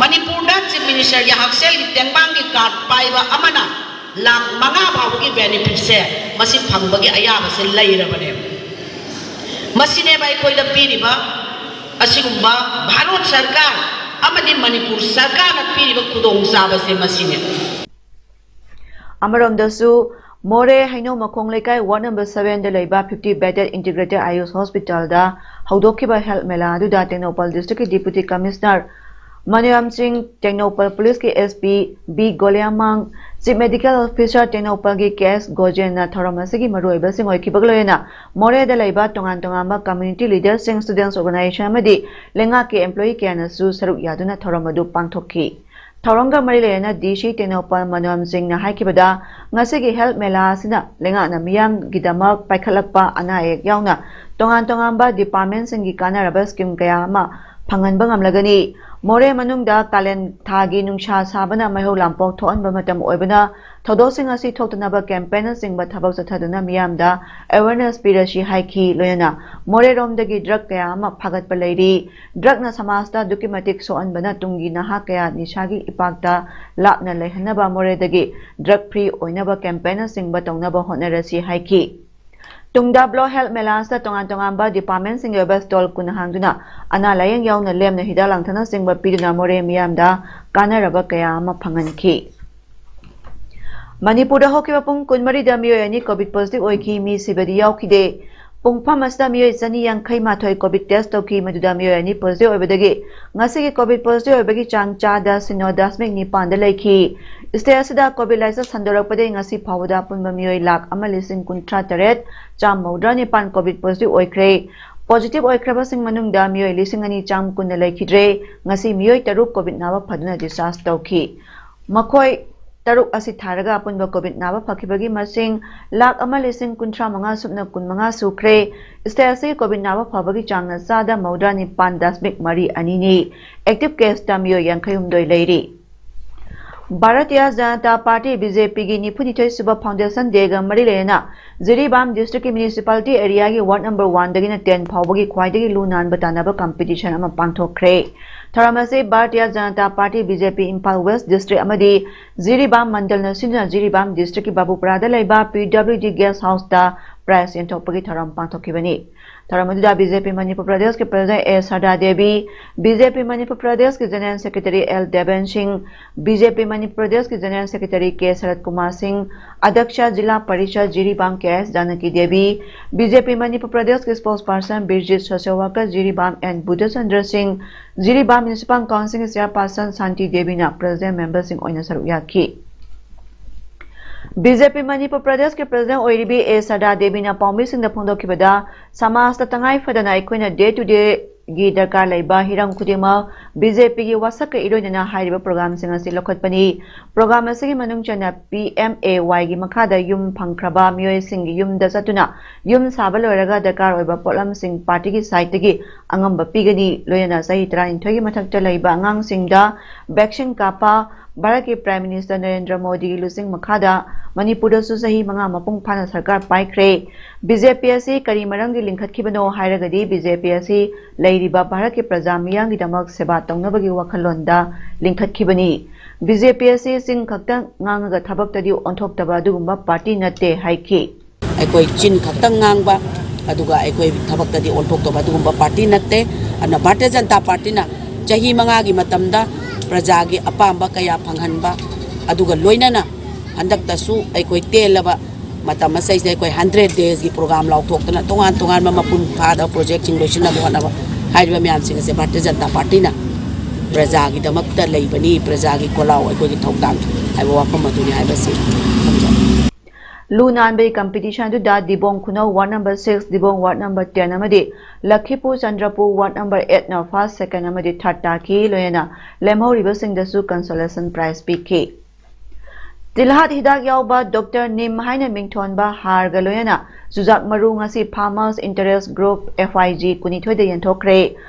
ꯃꯅꯤꯄꯨꯔꯗ ꯆꯤꯐ ꯃꯤꯅꯤꯁꯇꯔꯒꯤ ꯍꯛꯁꯦꯜꯒꯤ ꯇꯦꯡꯕꯥꯡꯒꯤ ꯀꯥꯔꯗ ꯄꯥꯏꯕ ꯑꯃꯅ ꯂꯥꯈ ꯃꯉꯥ ꯐꯥꯎꯕꯒꯤ ꯕꯦꯅꯤꯐꯤꯠꯁꯦ ꯃꯁꯤ ꯐꯪꯕꯒꯤ ꯑꯌꯥꯕꯁꯦ ꯂꯩꯔꯕꯅꯦꯕ꯫ ꯃꯁꯤꯅꯦꯕ ꯑꯩꯈꯣꯏꯗ ꯄꯤꯔꯤꯕ ꯑꯁꯤꯒꯨꯝꯕ ꯚꯥꯔꯠ ꯁꯔꯀꯥꯔ ꯑꯃꯗꯤ ꯃꯅꯤꯄꯨꯔ ꯁꯔꯀꯥꯔꯅ ꯄꯤꯔꯤꯕ ꯈꯨꯗꯣꯡꯆꯥꯕꯁꯦ ꯃꯁꯤꯅꯦ꯫ ꯑꯃꯔꯣꯝꯗꯁꯨ ꯃꯣꯔꯦ ꯍꯩꯅꯧ ꯃꯈꯣꯡ ꯂꯩꯀꯥꯏ ward number sevenꯗ ꯂꯩꯕ fifty bedded integrated Ayush hospitalꯗ ꯍꯧꯗꯣꯛꯈꯤꯕ health ꯃꯦꯂꯥ ꯑꯗꯨꯗ ꯇꯦꯡꯅꯧꯄꯜ districtꯀꯤ Deputy Commissioner ꯃꯅꯣꯌꯥꯝ ꯁꯤꯡ, Tengnoupal Policeꯀꯤ S P B ꯒꯣꯂꯤꯌꯥꯃꯥꯡ, Chief Medical Officer ꯇꯦꯡꯅꯧꯄꯜꯒꯤ K S ꯒꯣꯖꯦꯟꯅ ꯊꯧꯔꯝ ꯑꯁꯤꯒꯤ ꯃꯔꯨꯑꯣꯏꯕꯁꯤꯡ ꯑꯣꯏꯈꯤꯕꯒ ꯂꯣꯏꯅꯅ ꯃꯣꯔꯦꯗ ꯂꯩꯕ ꯇꯣꯉꯥꯟ ꯇꯣꯉꯥꯟꯕ community leaderꯁꯤꯡ, students organization ꯑꯃꯗꯤ ꯂꯩꯉꯥꯛꯀꯤ employee ꯀꯌꯥꯅꯁꯨ ꯁꯔꯨꯛ ꯌꯥꯗꯨꯅ ꯊꯧꯔꯝ ꯑꯗꯨ ꯄꯥꯡꯊꯣꯛꯈꯤ꯫ ꯊꯧꯔꯝꯒ ꯃꯔꯤ ꯂꯩꯅꯅ D C ꯇꯦꯡꯅꯧꯄꯜ ꯃꯅꯣꯔꯝ ꯁꯤꯡꯅ ꯍꯥꯏꯈꯤꯕꯗ, ꯉꯁꯤꯒꯤ health ꯃꯦꯂꯥ ꯑꯁꯤꯅ ꯂꯩꯉꯥꯛꯅ ꯃꯤꯌꯥꯝꯒꯤꯗꯃꯛ ꯄꯥꯏꯈꯠꯂꯛꯄ ꯑꯅꯥ ꯑꯌꯦꯛ ꯌꯥꯎꯅ ꯇꯣꯉꯥꯟ ꯇꯣꯉꯥꯟꯕ departmentꯁꯤꯡꯒꯤ ꯀꯥꯟꯅꯔꯕ scheme ꯀꯌꯥ ꯑꯃ ꯐꯪꯍꯟꯕ ꯉꯝꯂꯒꯅꯤ꯫ ꯃꯣꯔꯦ ꯃꯅꯨꯡꯗ ꯀꯥꯂꯦꯟ ꯊꯥꯒꯤ ꯅꯨꯡꯁꯥ ꯁꯥꯕꯅ ꯃꯩꯍꯧ ꯂꯥꯡꯄꯣꯛ ꯊꯣꯛꯍꯟꯕ ꯃꯇꯝ ꯑꯣꯏꯕꯅ, ꯊꯧꯗꯣꯛꯁꯤꯡ ꯑꯁꯤ ꯊꯣꯛꯇꯅꯕ campaignꯅꯆꯤꯡꯕ ꯊꯕꯛ ꯆꯠꯊꯗꯨꯅ ꯃꯤꯌꯥꯝꯗ awareness ꯄꯤꯔꯁꯤ ꯍꯥꯏꯈꯤ꯫ ꯂꯣꯏꯅꯅ ꯃꯣꯔꯦꯔꯣꯝꯗꯒꯤ drug ꯀꯌꯥ ꯑꯃ ꯐꯥꯒꯠꯄ ꯂꯩꯔꯤ꯫ Drugꯅ ꯁꯃꯥꯖꯇ ꯑꯗꯨꯛꯀꯤ ꯃꯇꯤꯛ ꯁꯣꯛꯍꯟꯕꯅ ꯇꯨꯡꯒꯤ ꯅꯍꯥ ꯀꯌꯥ ꯅꯤꯁꯥꯒꯤ ꯏꯄꯥꯛꯇ ꯂꯥꯞꯅ ꯂꯩꯍꯟꯅꯕ ꯃꯣꯔꯦꯗꯒꯤ drug free ꯑꯣꯏꯅꯕ campaignꯅꯆꯤꯡꯕ ꯇꯧꯅꯕ ꯍꯣꯠꯅꯔꯁꯤ ꯍꯥꯏꯈꯤ꯫ ꯇꯨꯡꯗ block health ꯃꯦꯂꯥꯁꯇ ꯇꯣꯉꯥꯟ ꯇꯣꯉꯥꯟꯕ departmentꯁꯤꯡꯒꯤ ꯑꯣꯏꯕ stall ꯀꯨꯟ ꯍꯥꯡꯗꯨꯅ ꯑꯅꯥ ꯂꯥꯌꯦꯡ ꯌꯥꯎꯅ ꯂꯦꯝꯅ ꯍꯤꯗꯥꯛ ꯂꯥꯡꯊꯛꯅꯆꯤꯡꯕ ꯄꯤꯗꯨꯅ ꯃꯣꯔꯦ ꯃꯤꯌꯥꯝꯗ ꯀꯥꯟꯅꯔꯕ ꯀꯌꯥ ꯑꯃ ꯐꯪꯍꯟꯈꯤ꯫ ꯃꯅꯤꯄꯨꯔꯗ ꯍꯧꯈꯤꯕ ꯄꯨꯡ ꯀꯨꯟꯃꯔꯤꯗ ꯃꯤꯑꯣꯏ ꯑꯅꯤ COVID positive ꯑꯣꯏꯈꯤ, ꯃꯤ ꯁꯤꯕꯗꯤ ꯌꯥꯎꯈꯤꯗꯦ꯫ ꯄꯨꯡꯐꯝ ꯑꯁꯤꯗ ꯃꯤꯑꯣꯏ ꯆꯅꯤ ꯌꯥꯡꯈꯩ ꯃꯥꯊꯣꯏ COVID test ꯇꯧꯈꯤ, ꯃꯗꯨꯗ ꯃꯤꯑꯣꯏ ꯑꯅꯤ positive ꯑꯣꯏꯕꯗꯒꯤ ꯉꯁꯤꯒꯤ COVID positive ꯑꯣꯏꯕꯒꯤ ꯆꯥꯡ ꯆꯥꯗ ꯁꯤꯅꯣ ꯗꯁꯃꯤꯛ ꯅꯤꯄꯥꯟꯗ ꯂꯩꯈꯤ꯫ State ꯑꯁꯤꯗ COVID ꯂꯥꯏꯆꯠ ꯁꯟꯗꯣꯔꯛꯄꯗꯒꯤ ꯉꯁꯤ ꯐꯥꯎꯕꯗ ꯑꯄꯨꯟꯕ ꯃꯤꯑꯣꯏ ꯂꯥꯈ ꯑꯃ ꯂꯤꯁꯤꯡ ꯀꯨꯟꯊ꯭ꯔꯥ ꯇꯔꯦꯠ ꯆꯥꯝꯃ ꯃꯧꯗ꯭ꯔꯥ ꯅꯤꯄꯥꯟ COVID positive ꯑꯣꯏꯈ꯭ꯔꯦ꯫ Positive ꯑꯣꯏꯈ꯭ꯔꯕꯁꯤꯡ ꯃꯅꯨꯡꯗ ꯃꯤꯑꯣꯏ ꯂꯤꯁꯤꯡ ꯑꯅꯤ ꯆꯥꯝ ꯀꯨꯟꯅ ꯂꯩꯈꯤꯗ꯭ꯔꯦ꯫ ꯉꯁꯤ ꯃꯤꯑꯣꯏ ꯇꯔꯨꯛ COVID ꯅꯥꯕ ꯐꯗꯨꯅ discharge ꯇꯧꯈꯤ꯫ ꯃꯈꯣꯏ ꯇꯔꯨꯛ ꯑꯁꯤ ꯊꯥꯔꯒ ꯑꯄꯨꯟꯕ COVID ꯅꯥꯕ ꯐꯈꯤꯕꯒꯤ ꯃꯁꯤꯡ ꯂꯥꯈ ꯑꯃ ꯂꯤꯁꯤꯡ ꯀꯨꯟꯊ꯭ꯔꯥ ꯃꯉꯥ ꯁꯨꯞꯅ ꯀꯨꯟꯃꯉꯥ ꯁꯨꯈ꯭ꯔꯦ꯫ State ꯑꯁꯤꯒꯤ COVID ꯅꯥꯕ ꯐꯕꯒꯤ ꯆꯥꯡꯅ ꯆꯥꯗ ꯃꯧꯗ꯭ꯔꯥ ꯅꯤꯄꯥꯟ ꯗꯁꯃꯤꯛ ꯃꯔꯤ ꯑꯅꯤꯅꯤ꯫ Active caseꯇ ꯃꯤꯑꯣꯏ ꯌꯥꯡꯈꯩ ꯍꯨꯝꯗꯣꯏ ꯂꯩꯔꯤ꯫ ꯚꯥꯔꯇꯤꯌ ꯖꯅꯇꯥ ꯄꯥꯔꯇꯤ, BJPꯒꯤ ꯅꯤꯐꯨꯅꯤꯊꯣꯏ ꯁꯨꯕ Foundation Dayꯒ ꯃꯔꯤ ꯂꯩꯅꯅ Jiribam districtꯀꯤ municipality areaꯒꯤ ward number oneꯗꯒꯤꯅ ten ꯐꯥꯎꯕꯒꯤ ꯈ꯭ꯋꯥꯏꯗꯒꯤ ꯂꯨ ꯅꯥꯟꯕ ꯇꯥꯟꯅꯕ competition ꯑꯃ ꯄꯥꯡꯊꯣꯛꯈ꯭ꯔꯦ꯫ ꯊꯧꯔꯝ ꯑꯁꯤ Bharatiya Janata Party, BJP, Imphal West district ꯑꯃꯗꯤ ꯖꯤꯔꯤꯕꯥꯝ ꯃꯟꯗꯜꯅ ꯁꯤꯟꯗꯨꯅ ꯖꯤꯔꯤꯕꯥꯝ districtꯀꯤ ꯕꯥꯕꯨꯄꯨꯔꯥꯗ ꯂꯩꯕ PWD guest houseꯇ prize ꯌꯦꯟꯊꯣꯛꯄꯒꯤ ꯊꯧꯔꯝ ꯄꯥꯡꯊꯣꯛꯈꯤꯕꯅꯤ꯫ ꯊꯧꯔꯝ ꯑꯗꯨꯗ BJP ꯃꯅꯤꯄꯨꯔ ꯄ꯭ꯔꯗꯦꯁꯀꯤ president A Sarda Devi, BJP Manipur ꯄ꯭ꯔꯗꯦꯁꯀꯤ general secretary ꯑꯦꯜ ꯗꯦꯕꯦꯟ ꯁꯤꯡ, BJP ꯃꯅꯤꯄꯨꯔ ꯄ꯭ꯔꯗꯦꯁꯀꯤ general secretary ꯀꯦ ꯁꯔꯠ ꯀꯨꯃꯥꯔ ꯁꯤꯡ, ꯑꯗ꯭ꯌꯛꯁ ꯖꯤꯂꯥ ꯄꯔꯤꯁꯗ ꯖꯤꯔꯤꯕꯥꯝ ꯀꯦ ꯑꯦꯁ ꯖꯥꯅꯀꯤ ꯗꯦꯕꯤ, BJP ꯃꯅꯤꯄꯨꯔ ꯄ꯭ꯔꯗꯦꯁꯀꯤ spokesperson Birjit, social worker Jiribam N Budhachandra Singh, Jiribam municipal councilꯒꯤ chairperson ꯁꯥꯟꯇꯤ ꯗꯦꯕꯤꯅ president memberꯁꯤꯡ ꯑꯣꯏꯅ ꯁꯔꯨꯛ ꯌꯥꯈꯤ꯫ BJP ꯃꯅꯤꯄꯨꯔ ꯄ꯭ꯔꯗꯦꯁꯀꯤ president ꯑꯣꯏꯔꯤꯕꯤ ꯑꯦ ꯁꯔꯗꯥ ꯗꯦꯕꯤꯅ ꯄꯥꯎꯃꯤꯁꯤꯡꯗ ꯐꯣꯡꯗꯣꯛꯈꯤꯕꯗ, ꯁꯃꯥꯖꯇ ꯇꯉꯥꯏ ꯐꯗꯅ ꯑꯩꯈꯣꯏꯅ day to dayꯒꯤ ꯗꯔꯀꯥꯔ ꯂꯩꯕ ꯍꯤꯔꯝ ꯈꯨꯗꯤꯡꯃꯛ BJPꯒꯤ ꯋꯥꯁꯛꯀ ꯏꯔꯣꯏꯅꯅ ꯍꯥꯏꯔꯤꯕ programꯁꯤꯡ ꯑꯁꯤ ꯂꯧꯈꯠꯄꯅꯤ꯫ Program ꯑꯁꯤꯒꯤ ꯃꯅꯨꯡ ꯆꯟꯅ PMAYꯒꯤ ꯃꯈꯥꯗ ꯌꯨꯝ ꯐꯪꯈ꯭ꯔꯕ ꯃꯤꯑꯣꯏꯁꯤꯡꯒꯤ ꯌꯨꯝꯗ ꯆꯠꯇꯨꯅ ꯌꯨꯝ ꯁꯥꯕ ꯂꯣꯏꯔꯒ ꯗꯔꯀꯥꯔ ꯑꯣꯏꯕ ꯄꯣꯠꯂꯝꯁꯤꯡ partyꯒꯤ sideꯇꯒꯤ ꯑꯉꯝꯕ ꯄꯤꯒꯅꯤ꯫ ꯂꯣꯏꯅꯅ ꯆꯍꯤ ꯇꯔꯥꯅꯤꯊꯣꯏꯒꯤ ꯃꯊꯛꯇ ꯂꯩꯕ ꯑꯉꯥꯡꯁꯤꯡꯗ vaccine ꯀꯥꯞꯄ, ꯚꯥꯔꯠꯀꯤ Prime Minister ꯅꯔꯦꯟꯗ꯭ꯔ ꯃꯣꯗꯤꯒꯤ ꯂꯨꯆꯤꯡ ꯃꯈꯥꯗ ꯃꯅꯤꯄꯨꯔꯗꯁꯨ ꯆꯍꯤ ꯃꯉꯥ ꯃꯄꯨꯡ ꯐꯥꯅ ꯁꯔꯀꯥꯔ ꯄꯥꯏꯈ꯭ꯔꯦ꯫ BJP ꯑꯁꯤ ꯀꯔꯤ ꯃꯔꯝꯒꯤ ꯂꯤꯡꯈꯠꯈꯤꯕꯅꯣ ꯍꯥꯏꯔꯒꯗꯤ, BJP ꯑꯁꯤ ꯂꯩꯔꯤꯕ ꯚꯥꯔꯠꯀꯤ ꯄ꯭ꯔꯖꯥ ꯃꯤꯌꯥꯝꯒꯤꯗꯃꯛ ꯁꯦꯕꯥ ꯇꯧꯅꯕꯒꯤ ꯋꯥꯈꯜꯂꯣꯟꯗ ꯂꯤꯡꯈꯠꯈꯤꯕꯅꯤ꯫ BJP ꯑꯁꯤ ꯆꯤꯟ ꯈꯛꯇ ꯉꯥꯡꯉꯒ ꯊꯕꯛꯇꯗꯤ ꯑꯣꯟꯊꯣꯛꯇꯕ ꯑꯗꯨꯒꯨꯝꯕ party ꯅꯠꯇꯦ ꯍꯥꯏꯈꯤ꯫ ꯑꯩꯈꯣꯏ ꯆꯤꯟ ꯈꯛꯇꯪ ꯉꯥꯡꯕ, ꯑꯗꯨꯒ ꯑꯩꯈꯣꯏ ꯊꯕꯛꯇꯗꯤ ꯑꯣꯟꯊꯣꯛꯇꯕ ꯑꯗꯨꯒꯨꯝꯕ party ꯅꯠꯇꯦ꯫ ꯑꯗꯨꯅ ꯚꯥꯔꯇꯤꯌ ꯖꯅꯇꯥ ꯄꯥꯔꯇꯤꯅ ꯆꯍꯤ ꯃꯉꯥꯒꯤ ꯃꯇꯝꯗ ꯄ꯭ꯔꯖꯥꯒꯤ ꯑꯄꯥꯝꯕ ꯀꯌꯥ ꯐꯪꯍꯟꯕ, ꯑꯗꯨꯒ ꯂꯣꯏꯅꯅ ꯍꯟꯗꯛꯇꯁꯨ ꯑꯩꯈꯣꯏ ꯇꯦꯜꯂꯕ ꯃꯇꯝ ꯑꯁꯤꯗ ꯑꯩꯈꯣꯏ ꯍꯟꯗ꯭ꯔꯦꯠ ꯗꯦꯖꯀꯤ ꯄ꯭ꯔꯣꯒ꯭ꯔꯥꯝ ꯂꯥꯎꯊꯣꯛꯇꯅ ꯇꯣꯉꯥꯟ ꯇꯣꯉꯥꯟꯕ ꯃꯄꯨꯡ ꯐꯥꯗꯕ ꯄ꯭ꯔꯣꯖꯦꯛꯁꯤꯡ ꯂꯣꯏꯁꯤꯟꯅꯕ ꯍꯣꯠꯅꯕ ꯍꯥꯏꯔꯤꯕ ꯃꯌꯥꯝꯁꯤꯡ ꯑꯁꯦ ꯚꯥꯔꯇꯤꯌ ꯖꯅꯇꯥ ꯄꯥꯔꯇꯤꯅ ꯄ꯭ꯔꯖꯥꯒꯤꯗꯃꯛꯇ ꯂꯩꯕꯅꯤ, ꯄ꯭ꯔꯖꯥꯒꯤ ꯀꯣꯂꯥꯎ ꯑꯩꯈꯣꯏꯒꯤ ꯊꯧꯗꯥꯡ ꯍꯥꯏꯕ ꯋꯥꯐꯝ ꯑꯗꯨꯅꯤ ꯍꯥꯏꯕꯁꯤ ꯊꯝꯖꯔꯤ꯫ ꯂꯨ ꯅꯥꯟꯕꯒꯤ ꯀꯝꯄꯤꯇꯤꯁꯟ ꯑꯗꯨꯗ Dibong Khunou ward number six, Dibong ward number ten ꯑꯃꯗꯤ Lakhipur Chandrapur ward number ꯑꯩꯠꯅ first, ꯁꯦꯀꯦꯟ ꯑꯃꯗꯤ ꯊꯥꯔꯗ ꯇꯥꯈꯤ꯫ ꯂꯣꯏꯅꯅ ꯂꯦꯝꯍꯧꯔꯤꯕꯁꯤꯡꯗꯁꯨ ꯀꯟꯁꯣꯂꯦꯁꯟ ꯄ꯭ꯔꯥꯏꯖ ꯄꯤꯈꯤ꯫ ꯇꯤꯜꯍꯥꯠ ꯍꯤꯗꯥꯛ ꯌꯥꯎꯕ ꯗꯣꯛꯇꯔ ꯅꯤꯝ ꯍꯥꯏꯅ ꯃꯤꯡꯊꯣꯟꯕ ꯍꯥꯔꯒ ꯂꯣꯏꯅꯅ ꯆꯨꯖꯥꯛ ꯃꯔꯨ ꯉꯁꯤ Farmers Interest Group F I G ꯀꯨꯟꯅꯤꯊꯣꯏꯗ ꯌꯦꯟꯊꯣꯛꯈ꯭ꯔꯦ꯫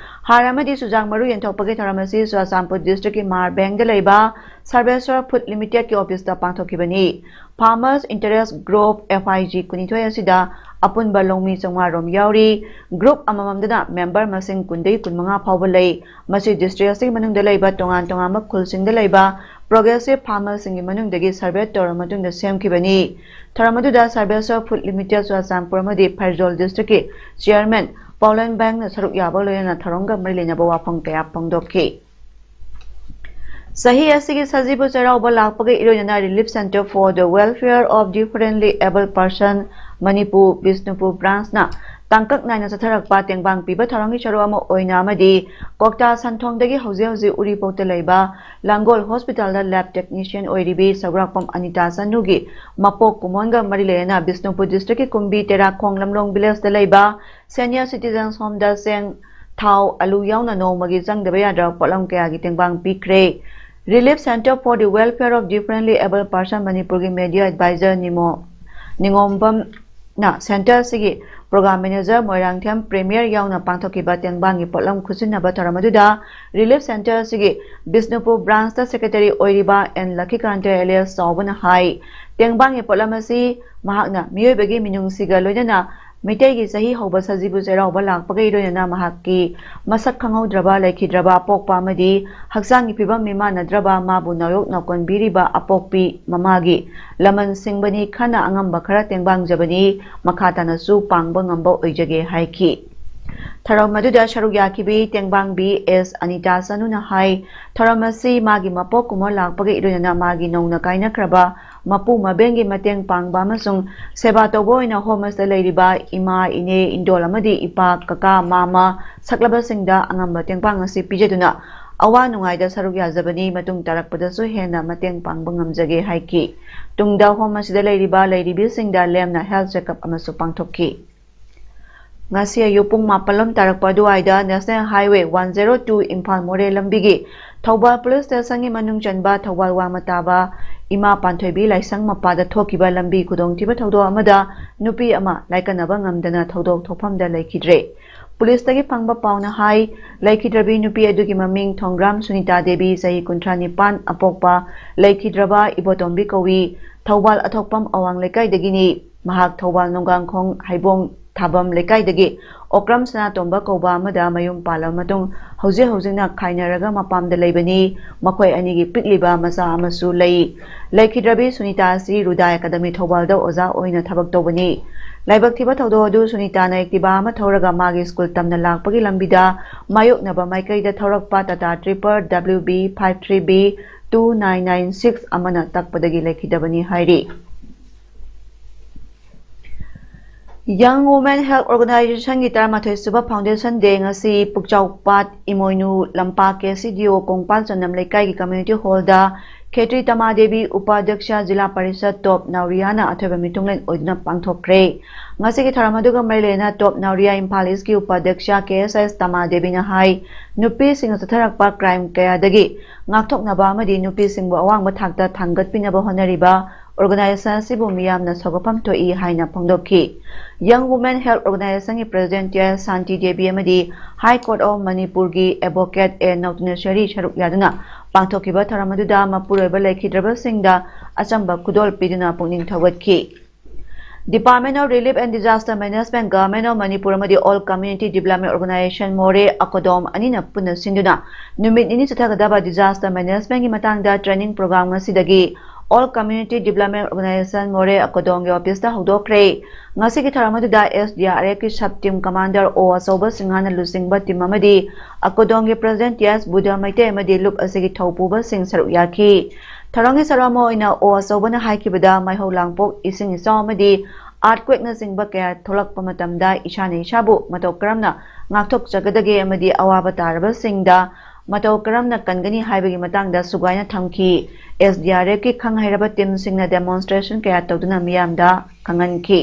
ꯍꯥꯔ ꯑꯃꯗꯤ ꯆꯨꯖꯥꯛ ꯃꯔꯨ ꯌꯦꯟꯊꯣꯛꯄꯒꯤ ꯊꯧꯔꯝ ꯑꯁꯤ ꯆꯨꯔꯥꯆꯥꯟꯄꯨꯔ ꯗꯤꯁꯇ꯭ꯔꯤꯛꯀꯤ ꯃꯥꯔꯕꯦꯡꯗ ꯂꯩꯕ ꯁꯔꯕꯦꯁ꯭ꯋꯔ ꯐꯨꯗ ꯂꯤꯃꯤꯇꯦꯗꯀꯤ ꯑꯣꯐꯤꯁꯇ ꯄꯥꯡꯊꯣꯛꯈꯤꯕꯅꯤ꯫ Farmers Interest Group F I G ꯀꯨꯟꯅꯤꯊꯣꯏ ꯑꯁꯤꯗ ꯑꯄꯨꯟꯕ ꯂꯧꯃꯤ ꯆꯥꯝꯃꯉꯥ ꯔꯣꯝ ꯌꯥꯎꯔꯤ꯫ ꯒ꯭ꯔꯨꯞ ꯑꯃꯃꯝꯗꯅ ꯃꯦꯝꯕꯔ ꯃꯁꯤꯡ ꯀꯨꯟꯗꯒꯤ ꯀꯨꯟꯃꯉꯥ ꯐꯥꯎꯕ ꯂꯩ꯫ ꯃꯁꯤ ꯗꯤꯁꯇ꯭ꯔꯤꯛ ꯑꯁꯤꯒꯤ ꯃꯅꯨꯡꯗ ꯂꯩꯕ ꯇꯣꯉꯥꯟ ꯇꯣꯉꯥꯟꯕ ꯈꯨꯜꯁꯤꯡꯗ ꯂꯩꯕ ꯄ꯭ꯔꯣꯒ꯭ꯔꯦꯁꯤꯚ ꯐꯥꯔꯃꯔꯁꯤꯡꯒꯤ ꯃꯅꯨꯡꯗꯒꯤ ꯁꯔꯚꯦ ꯇꯧꯔꯕ ꯃꯇꯨꯡꯗ ꯁꯦꯝꯈꯤꯕꯅꯤ꯫ ꯊꯧꯔꯝ ꯑꯗꯨꯗ ꯁꯔꯕꯦꯁ꯭ꯋꯔ ꯐꯨꯗ ꯂꯤꯃꯤꯇꯦꯗ ꯆꯨꯔꯥꯆꯥꯟꯄꯨꯔ ꯑꯃꯗꯤ ꯐꯩꯖꯣꯜ ꯗꯤꯁꯇ꯭ꯔꯤꯛꯀꯤ ꯆꯤꯌꯔꯃꯦꯟ ꯄꯥꯎꯂꯦꯟ ꯕꯦꯡꯅ ꯁꯔꯨꯛ ꯌꯥꯕ ꯂꯣꯏꯅꯅ ꯊꯧꯔꯝꯒ ꯃꯔꯤ ꯂꯩꯅꯕ ꯋꯥꯐꯝ ꯀꯌꯥ ꯐꯣꯡꯗꯣꯛꯈꯤ꯫ ꯆꯍꯤ ꯑꯁꯤꯒꯤ ꯁꯖꯤꯕꯨ ꯆꯩꯔꯥꯎꯕ ꯂꯥꯛꯄꯒ ꯏꯔꯣꯏꯅꯅ Relief Centre for the Welfare of Differently Abled Person Manipur Bishnupur ꯕ꯭ꯔꯥꯟꯁꯅ ꯇꯥꯡꯀꯛ ꯅꯥꯏꯅ ꯆꯠꯊꯔꯛꯄ ꯇꯦꯡꯕꯥꯡ ꯄꯤꯕ ꯊꯧꯔꯝꯒꯤ ꯁꯔꯨꯛ ꯑꯃ ꯑꯣꯏꯅ ꯑꯃꯗꯤ ꯀ꯭ꯋꯥꯛꯇꯥ ꯁꯟꯊꯣꯡꯗꯒꯤ ꯍꯧꯖꯤꯛ ꯍꯧꯖꯤꯛ ꯎꯔꯤꯄꯣꯛꯇ ꯂꯩꯕ ꯂꯥꯡꯒꯣꯜ ꯍꯣꯁꯄꯤꯇꯥꯜꯗ ꯂꯦꯕ ꯇꯦꯛꯅꯤꯁꯤꯌꯟ ꯑꯣꯏꯔꯤꯕꯤ ꯁꯧꯒ꯭ꯔꯥꯛꯄꯝ ꯑꯅꯤꯇꯥ ꯆꯅꯨꯒꯤ ꯃꯄꯣꯛ ꯀꯨꯝꯑꯣꯟꯒ ꯃꯔꯤ ꯂꯩꯅꯅ ꯕꯤꯁꯅꯨꯄꯨꯔ ꯗꯤꯁꯇ꯭ꯔꯤꯛꯀꯤ ꯀꯨꯝꯕꯤ ꯇꯦꯔꯥꯈꯣꯡ ꯂꯝꯂꯣꯡ ꯚꯤꯂꯦꯖꯇ ꯂꯩꯕ ꯁꯦꯅꯤꯌꯔ ꯁꯤꯇꯤꯖꯟꯁ ꯍꯣꯝꯗ ꯆꯦꯡ, ꯊꯥꯎ, ꯑꯂꯨ ꯌꯥꯎꯅ ꯅꯣꯡꯃꯒꯤ ꯆꯪꯗꯕ ꯌꯥꯗ꯭ꯔꯕ ꯄꯣꯠꯂꯝ ꯀꯌꯥꯒꯤ ꯇꯦꯡꯕꯥꯡ ꯄꯤꯈ꯭ꯔꯦ꯫ Relief Centre for the Welfare of Differently Abled Person ꯃꯅꯤꯄꯨꯔꯒꯤ ꯃꯦꯗꯤꯌꯥ ꯑꯦꯗꯚꯥꯏꯖꯔ ꯅꯤꯃꯣ ꯅꯤꯉꯣꯝꯕꯝꯅ ꯁꯦꯟꯇꯔ ꯑꯁꯤꯒꯤ ꯄ꯭ꯔꯣꯒ꯭ꯔꯥꯝ ꯃꯦꯅꯦꯖꯔ ꯃꯣꯏꯔꯥꯡꯊꯦꯝ ꯄ꯭ꯔꯦꯃꯤꯌꯔ ꯌꯥꯎꯅ ꯄꯥꯡꯊꯣꯛꯈꯤꯕ ꯇꯦꯡꯕꯥꯡꯒꯤ ꯄꯣꯠꯂꯝ ꯈꯨꯠꯁꯤꯟꯅꯕ ꯊꯧꯔꯝ ꯑꯗꯨꯗ ꯔꯤꯂꯤꯐ ꯁꯦꯟꯇꯔ ꯑꯁꯤꯒꯤ ꯕꯤꯁꯅꯨꯄꯨꯔ ꯕ꯭ꯔꯥꯟꯁꯇ ꯁꯦꯀ꯭ꯔꯦꯇꯔꯤ ꯑꯣꯏꯔꯤꯕ ꯑꯦꯟ ꯂꯈꯤꯀꯥꯟꯇ ꯑꯦꯂꯤꯌꯥꯁ ꯆꯥꯎꯕꯅ ꯍꯥꯏ, ꯇꯦꯡꯕꯥꯡꯒꯤ ꯄꯣꯠꯂꯝ ꯑꯁꯤ ꯃꯍꯥꯛꯅ ꯃꯤꯑꯣꯏꯕꯒꯤ ꯃꯤꯅꯨꯡꯁꯤꯒ ꯂꯣꯏꯅꯅ ꯃꯤꯇꯩꯒꯤ ꯆꯍꯤ ꯍꯧꯕ ꯁꯖꯤꯕꯨ ꯆꯩꯔꯥꯎꯕ ꯂꯥꯛꯄꯒ ꯏꯔꯣꯏꯅꯅ ꯃꯍꯥꯛꯀꯤ ꯃꯁꯛ ꯈꯪꯍꯧꯗ꯭ꯔꯕ, ꯂꯩꯈꯤꯗ꯭ꯔꯕ ꯑꯄꯣꯛꯄ ꯑꯃꯗꯤ ꯍꯛꯆꯥꯡꯒꯤ ꯐꯤꯕꯝ ꯃꯤꯃꯥꯟꯅꯗ꯭ꯔꯕ ꯃꯥꯕꯨ ꯅꯥꯌꯣꯛ ꯅꯥꯀꯣꯟꯕꯤꯔꯤꯕ ꯑꯄꯣꯛꯄꯤ ꯃꯃꯥꯒꯤ ꯂꯃꯟ ꯁꯤꯡꯕꯅꯤ ꯈꯟꯅ ꯑꯉꯝꯕ ꯈꯔ ꯇꯦꯡꯕꯥꯡꯖꯕꯅꯤ, ꯃꯈꯥ ꯇꯥꯅꯁꯨ ꯄꯥꯡꯕ ꯉꯝꯕ ꯑꯣꯏꯖꯒꯦ ꯍꯥꯏꯈꯤ꯫ ꯊꯧꯔꯝ ꯑꯗꯨꯗ ꯁꯔꯨꯛ ꯌꯥꯈꯤꯕꯤ ꯇꯦꯡꯕꯥꯡꯕꯤ ꯑꯦꯁ ꯑꯅꯤꯇꯥ ꯆꯅꯨꯅ ꯍꯥꯏ, ꯊꯧꯔꯝ ꯑꯁꯤ ꯃꯥꯒꯤ ꯃꯄꯣꯛ ꯀꯨꯝꯑꯣꯟ ꯂꯥꯛꯄꯒ ꯏꯔꯣꯏꯅꯅ ꯃꯥꯒꯤ ꯅꯧꯅ ꯀꯥꯏꯅꯈ꯭ꯔꯕ ꯃꯄꯨ ꯃꯕꯦꯟꯒꯤ ꯃꯇꯦꯡ ꯄꯥꯡꯕ ꯑꯃꯁꯨꯡ ꯁꯦꯕꯥ ꯇꯧꯕ ꯑꯣꯏꯅ ꯍꯣꯝ ꯑꯁꯤꯗ ꯂꯩꯔꯤꯕ ꯏꯃꯥ, ꯏꯅꯦ, ꯏꯟꯗꯣꯜ ꯑꯃꯗꯤ ꯏꯄꯥ, ꯀꯀꯥ, ꯃꯥꯃ ꯁꯛꯂꯕꯁꯤꯡꯗ ꯑꯉꯝꯕ ꯇꯦꯡꯕꯥꯡ ꯑꯁꯤ ꯄꯤꯖꯗꯨꯅ ꯑꯋꯥ ꯅꯨꯡꯉꯥꯏꯗ ꯁꯔꯨꯛ ꯌꯥꯖꯕꯅꯤ꯫ ꯃꯇꯨꯡ ꯇꯥꯔꯛꯄꯗꯁꯨ ꯍꯦꯟꯅ ꯃꯇꯦꯡ ꯄꯥꯡꯕ ꯉꯝꯖꯒꯦ ꯍꯥꯏꯈꯤ꯫ ꯇꯨꯡꯗ ꯍꯣꯝ ꯑꯁꯤꯗ ꯂꯩꯔꯤꯕ ꯂꯩꯔꯤꯕꯤꯁꯤꯡꯗ ꯂꯦꯝꯅ ꯍꯦꯜꯊ ꯆꯦꯛꯑꯞ ꯑꯃꯁꯨ ꯄꯥꯡꯊꯣꯛꯈꯤ꯫ ꯉꯁꯤ ꯑꯌꯨꯛ ꯄꯨꯡ ꯃꯥꯄꯜ ꯂꯣꯝ ꯇꯥꯔꯛꯄ ꯑꯗꯨꯋꯥꯏꯗ National Highway one zero two Imphal ꯃꯣꯔꯦ ꯂꯝꯕꯤꯒꯤ ꯊꯧꯕꯥꯜ ꯄꯨꯂꯤꯁ ꯁ꯭ꯇꯦꯁꯟꯒꯤ ꯃꯅꯨꯡ ꯆꯟꯕ ꯊꯧꯕꯥꯜ ꯋꯥꯡꯃ ꯇꯥꯕ ꯏꯃꯥ ꯄꯥꯟꯊꯣꯏꯕꯤ ꯂꯥꯏꯁꯪ ꯃꯄꯥꯗ ꯊꯣꯛꯈꯤꯕ ꯂꯝꯕꯤ ꯈꯨꯗꯣꯡꯊꯤꯕ ꯊꯧꯗꯣꯛ ꯑꯃꯗ ꯅꯨꯄꯤ ꯑꯃ ꯂꯥꯏꯀꯠꯅꯕ ꯉꯝꯗꯅ ꯊꯧꯗꯣꯛ ꯊꯣꯛꯐꯝꯗ ꯂꯩꯈꯤꯗ꯭ꯔꯦ꯫ ꯄꯨꯂꯤꯁꯇꯒꯤ ꯐꯪꯕ ꯄꯥꯎꯅ ꯍꯥꯏ, ꯂꯩꯈꯤꯗ꯭ꯔꯕꯤ ꯅꯨꯄꯤ ꯑꯗꯨꯒꯤ ꯃꯃꯤꯡ ꯊꯣꯡꯒ꯭ꯔꯥꯝ ꯁꯨꯅꯤꯇꯥ ꯗꯦꯕꯤ, ꯆꯍꯤ ꯀꯨꯟꯊ꯭ꯔꯥ ꯅꯤꯄꯥꯟ, ꯑꯄꯣꯛꯄ ꯂꯩꯈꯤꯗ꯭ꯔꯕ ꯏꯕꯣꯇꯣꯝꯕꯤ ꯀꯧꯏ꯫ ꯊꯧꯕꯥꯜ ꯑꯊꯣꯛꯄꯝ ꯑꯋꯥꯡ ꯂꯩꯀꯥꯏꯗꯒꯤꯅꯤ꯫ ꯃꯍꯥꯛ ꯊꯧꯕꯥꯜ ꯅꯣꯡꯒꯥꯡꯈꯣꯡ ꯍꯩꯕꯣꯡ ꯊꯥꯕꯝ ꯂꯩꯀꯥꯏꯗꯒꯤ ꯑꯣꯀ꯭ꯔꯝ ꯁꯅꯥꯇꯣꯝꯕ ꯀꯧꯕ ꯑꯃꯗ ꯃꯌꯨꯝ ꯄꯥꯜꯂꯕ ꯃꯇꯨꯡ ꯍꯧꯖꯤꯛ ꯍꯧꯖꯤꯛꯅ ꯈꯥꯏꯅꯔꯒ ꯃꯄꯥꯝꯗ ꯂꯩꯕꯅꯤ꯫ ꯃꯈꯣꯏ ꯑꯅꯤꯒꯤ ꯄꯤꯛꯂꯤꯕ ꯃꯆꯥ ꯑꯃꯁꯨ ꯂꯩ꯫ ꯂꯩꯈꯤꯗ꯭ꯔꯕꯤ ꯁꯨꯅꯤꯇꯥ ꯑꯁꯤ ꯔꯨꯗꯥ ꯑꯦꯀꯥꯗꯃꯤ ꯊꯧꯕꯥꯜꯗ ꯑꯣꯖꯥ ꯑꯣꯏꯅ ꯊꯕꯛ ꯇꯧꯕꯅꯤ꯫ ꯂꯥꯏꯕꯛ ꯊꯤꯕ ꯊꯧꯗꯣꯛ ꯑꯗꯨ ꯁꯨꯅꯤꯇꯥꯅ Activa ꯑꯃ ꯊꯧꯔꯒ ꯃꯥꯒꯤ ꯁ꯭ꯀꯨꯜ ꯇꯝꯅ ꯂꯥꯛꯄꯒꯤ ꯂꯝꯕꯤꯗ ꯃꯥꯌꯣꯛꯅꯕ ꯃꯥꯏꯀꯩꯗ ꯊꯧꯔꯛꯄ Tata Tripper W B five three B two nine nine six ꯑꯃꯅ ꯇꯛꯄꯗꯒꯤ ꯂꯩꯈꯤꯗꯕꯅꯤ ꯍꯥꯏꯔꯤ꯫ Young Women Health Organizationꯒꯤ ꯇꯔꯥꯃꯥꯊꯣꯏ ꯁꯨꯕ Foundation Day ꯉꯁꯤ ꯄꯨꯛꯆꯥꯎꯄꯥꯠ ꯏꯃꯣꯏꯅꯨ ꯂꯝꯄꯥꯛ KCDO ꯀꯣꯡꯄꯥꯜ ꯆꯅꯝ ꯂꯩꯀꯥꯏꯒꯤ community hallꯗ ꯈꯦꯇ꯭ꯔꯤ ꯇꯃꯥ ꯗꯦꯕꯤ ꯎꯄꯥꯙ꯭ꯌꯛꯁ ꯖꯤꯂꯥ ꯄꯔꯤꯁꯠ ꯇꯣꯞ ꯅꯥꯎꯔꯤꯌꯥꯅ ꯑꯊꯣꯏꯕ ꯃꯤꯊꯨꯡꯂꯦꯟ ꯑꯣꯏꯗꯨꯅ ꯄꯥꯡꯊꯣꯛꯈ꯭ꯔꯦ꯫ ꯉꯁꯤꯒꯤ ꯊꯧꯔꯝ ꯑꯗꯨꯒ ꯃꯔꯤ ꯂꯩꯅꯅ ꯇꯣꯞ ꯅꯥꯎꯔꯤꯌꯥ ꯏꯝꯐꯥꯜ ꯏꯁꯀꯤ ꯎꯄꯥꯙ꯭ꯌꯛꯁ ꯀꯦ ꯑꯦꯁ ꯑꯦꯁ ꯇꯃꯥ ꯗꯦꯕꯤꯅ ꯍꯥꯏ, ꯅꯨꯄꯤꯁꯤꯡꯅ ꯆꯠꯊꯔꯛꯄ crime ꯀꯌꯥꯗꯒꯤ ꯉꯥꯛꯊꯣꯛꯅꯕ ꯑꯃꯗꯤ ꯅꯨꯄꯤꯁꯤꯡꯕꯨ ꯑꯋꯥꯡꯕ ꯊꯥꯛꯇ ꯊꯥꯡꯒꯠꯄꯤꯅꯕ ꯍꯣꯠꯅꯔꯤꯕ organization ꯑꯁꯤꯕꯨ ꯃꯤꯌꯥꯝꯅ ꯁꯧꯒꯠꯐꯝ ꯊꯣꯛꯏ ꯍꯥꯏꯅ ꯐꯣꯡꯗꯣꯛꯈꯤ꯫ Young Women Health Organizationꯒꯤ President T S Shanti Devi ꯑꯃꯗꯤ High Court of ꯃꯅꯤꯄꯨꯔꯒꯤ Advocate ꯑꯦ ꯅꯧꯇꯅꯦꯁ꯭ꯋꯔꯤ ꯁꯔꯨꯛ ꯌꯥꯗꯨꯅ ꯄꯥꯡꯊꯣꯛꯈꯤꯕ ꯊꯧꯔꯝ ꯑꯗꯨꯗ ꯃꯄꯨꯔꯣꯏꯕ ꯂꯩꯈꯤꯗ꯭ꯔꯕꯁꯤꯡꯗ ꯑꯆꯝꯕ ꯈꯨꯗꯣꯜ ꯄꯤꯗꯨꯅ ꯄꯨꯛꯅꯤꯡ ꯊꯧꯒꯠꯈꯤ꯫ Department of Relief and Disaster Management, Government of Manipur ꯑꯃꯗꯤ All Community Development Organization ꯃꯣꯔꯦ ꯑꯀꯣꯗꯣꯝ ꯑꯅꯤꯅ ꯄꯨꯟꯅ ꯁꯤꯟꯗꯨꯅ ꯅꯨꯃꯤꯠ ꯅꯤꯅꯤ ꯆꯠꯊꯒꯗꯕ disaster managementꯀꯤ ꯃꯇꯥꯡꯗ training program ꯉꯁꯤꯗꯒꯤ All Community Development Organization ꯃꯣꯔꯦ ꯑꯀꯣꯗꯣꯝꯒꯤ officeꯇ ꯍꯧꯗꯣꯛꯈ꯭ꯔꯦ꯫ ꯉꯁꯤꯒꯤ ꯊꯧꯔꯝ ꯑꯗꯨꯗ SDRFꯀꯤ sub team commander ꯑꯣ ꯑꯆꯧꯕ ꯁꯤꯡꯍꯅ ꯂꯨꯆꯤꯡꯕ team ꯑꯃꯗꯤ ꯑꯀꯣꯗꯣꯝꯒꯤ President ꯇꯤ ꯑꯦꯁ ꯕꯨꯙ ꯃꯩꯇꯩ ꯑꯃꯗꯤ ꯂꯨꯞ ꯑꯁꯤꯒꯤ ꯊꯧꯄꯨꯕꯁꯤꯡ ꯁꯔꯨꯛ ꯌꯥꯈꯤ꯫ ꯊꯧꯔꯝꯒꯤ ꯁꯔꯨꯛ ꯑꯃ ꯑꯣꯏꯅ ꯑꯣ ꯑꯆꯧꯕꯅ ꯍꯥꯏꯈꯤꯕꯗ, ꯃꯩꯍꯧ ꯂꯥꯡꯄꯣꯛ, ꯏꯁꯤꯡ ꯏꯆꯥꯎ ꯑꯃꯗꯤ earthquakeꯅꯆꯤꯡꯕ ꯀꯌꯥ ꯊꯣꯛꯂꯛꯄ ꯃꯇꯝꯗ ꯏꯁꯥꯅ ꯏꯁꯥꯕꯨ ꯃꯇꯧ ꯀꯔꯝꯅ ꯉꯥꯛꯊꯣꯛꯆꯒꯗꯒꯦ ꯑꯃꯗꯤ ꯑꯋꯥꯕ ꯇꯥꯔꯕꯁꯤꯡꯗ ꯃꯇꯧ ꯀꯔꯝꯅ ꯀꯟꯒꯅꯤ ꯍꯥꯏꯕꯒꯤ ꯃꯇꯥꯡꯗ ꯁꯨꯒꯥꯏꯅ ꯊꯝꯈꯤ꯫ SDRFꯀꯤ ꯈꯪ ꯍꯩꯔꯕ teamꯁꯤꯡꯅ demonstration ꯀꯌꯥ ꯇꯧꯗꯨꯅ ꯃꯤꯌꯥꯝꯗ ꯈꯪꯍꯟꯈꯤ꯫